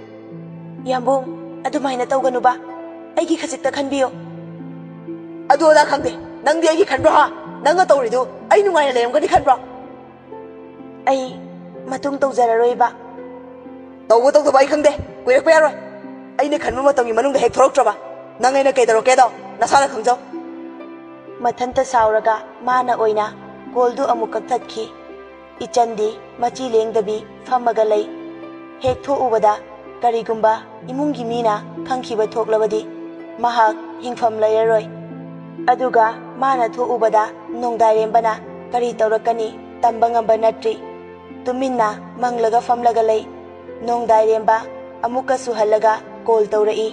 ꯌꯥꯝꯕꯨꯡ, ꯑꯗꯨꯃꯥꯏꯅ ꯇꯧꯒꯅꯨꯕ꯫ ꯑꯩꯒꯤ ꯈꯖꯤꯛꯇ ꯈꯟꯕꯤꯌꯣ꯫ ꯑꯗꯨ ꯑꯗꯥ ꯈꯪꯗꯦ, ꯅꯪꯗꯤ ꯑꯩꯒꯤ ꯈꯟꯕ꯭ꯔꯣ ꯍꯥ? ꯅꯪꯅ ꯇꯧꯔꯤꯗꯨ ꯑꯩ ꯅꯨꯡꯉꯥꯏꯅ ꯂꯩꯔꯝꯒꯅꯤ ꯈꯟꯕ꯭ꯔꯣ? ꯑꯩ ꯃꯇꯨꯡ ꯇꯧꯖꯔꯔꯣꯏꯕ꯫ ꯇꯧꯕ ꯇꯧꯗꯕ ꯑꯩ ꯈꯪꯗꯦ, ꯀꯨꯏꯔꯛꯄ ꯌꯥꯔꯣꯏ꯫ ꯑꯩꯅ ꯈꯟꯕ ꯃꯇꯝꯒꯤ ꯃꯅꯨꯡꯗ ꯍꯦꯛ ꯊꯣꯔꯛꯇ꯭ꯔꯕ, ꯅꯪ ꯑꯩꯅ ꯀꯩꯗꯧꯔꯛꯀꯦꯗꯣ ꯅꯁꯥꯅ ꯈꯪꯖꯧ꯫ ꯃꯊꯟꯇ ꯁꯥꯎꯔꯒ ꯃꯥꯅ ꯑꯣꯏꯅ ꯀꯣꯜꯗꯨ ꯑꯃꯨꯛ ꯀꯛꯊꯠꯈꯤ꯫ ꯏꯆꯟꯗꯤ ꯃꯆꯤ ꯂꯦꯡꯗꯕꯤ ꯐꯝꯃꯒ ꯂꯩ꯫ ꯍꯦꯛ ꯊꯣꯛꯎꯕꯗ ꯀꯔꯤꯒꯨꯝꯕ ꯏꯃꯨꯡꯒꯤ ꯃꯤꯅ ꯈꯪꯈꯤꯕ ꯊꯣꯛꯂꯕꯗꯤ ꯃꯍꯥꯛ ꯍꯤꯡꯐꯝ ꯂꯩꯔꯔꯣꯏ꯫ ꯑꯗꯨꯒ ꯃꯥꯅ ꯊꯣꯛꯎꯕꯗ ꯅꯣꯡꯗꯥꯏꯔꯦꯝꯕꯅ ꯀꯔꯤ ꯇꯧꯔꯛꯀꯅꯤ ꯇꯝꯕ ꯉꯝꯕ ꯅꯠꯇ꯭ꯔꯤ꯫ ꯇꯨꯃꯤꯟꯅ ꯃꯪꯂꯒ ꯐꯝꯂꯒ ꯂꯩ꯫ ꯅꯣꯡꯗꯥꯏꯔꯦꯝꯕ ꯑꯃꯨꯛꯀꯁꯨ ꯍꯜꯂꯒ ꯀꯣꯜ ꯇꯧꯔꯛꯏ꯫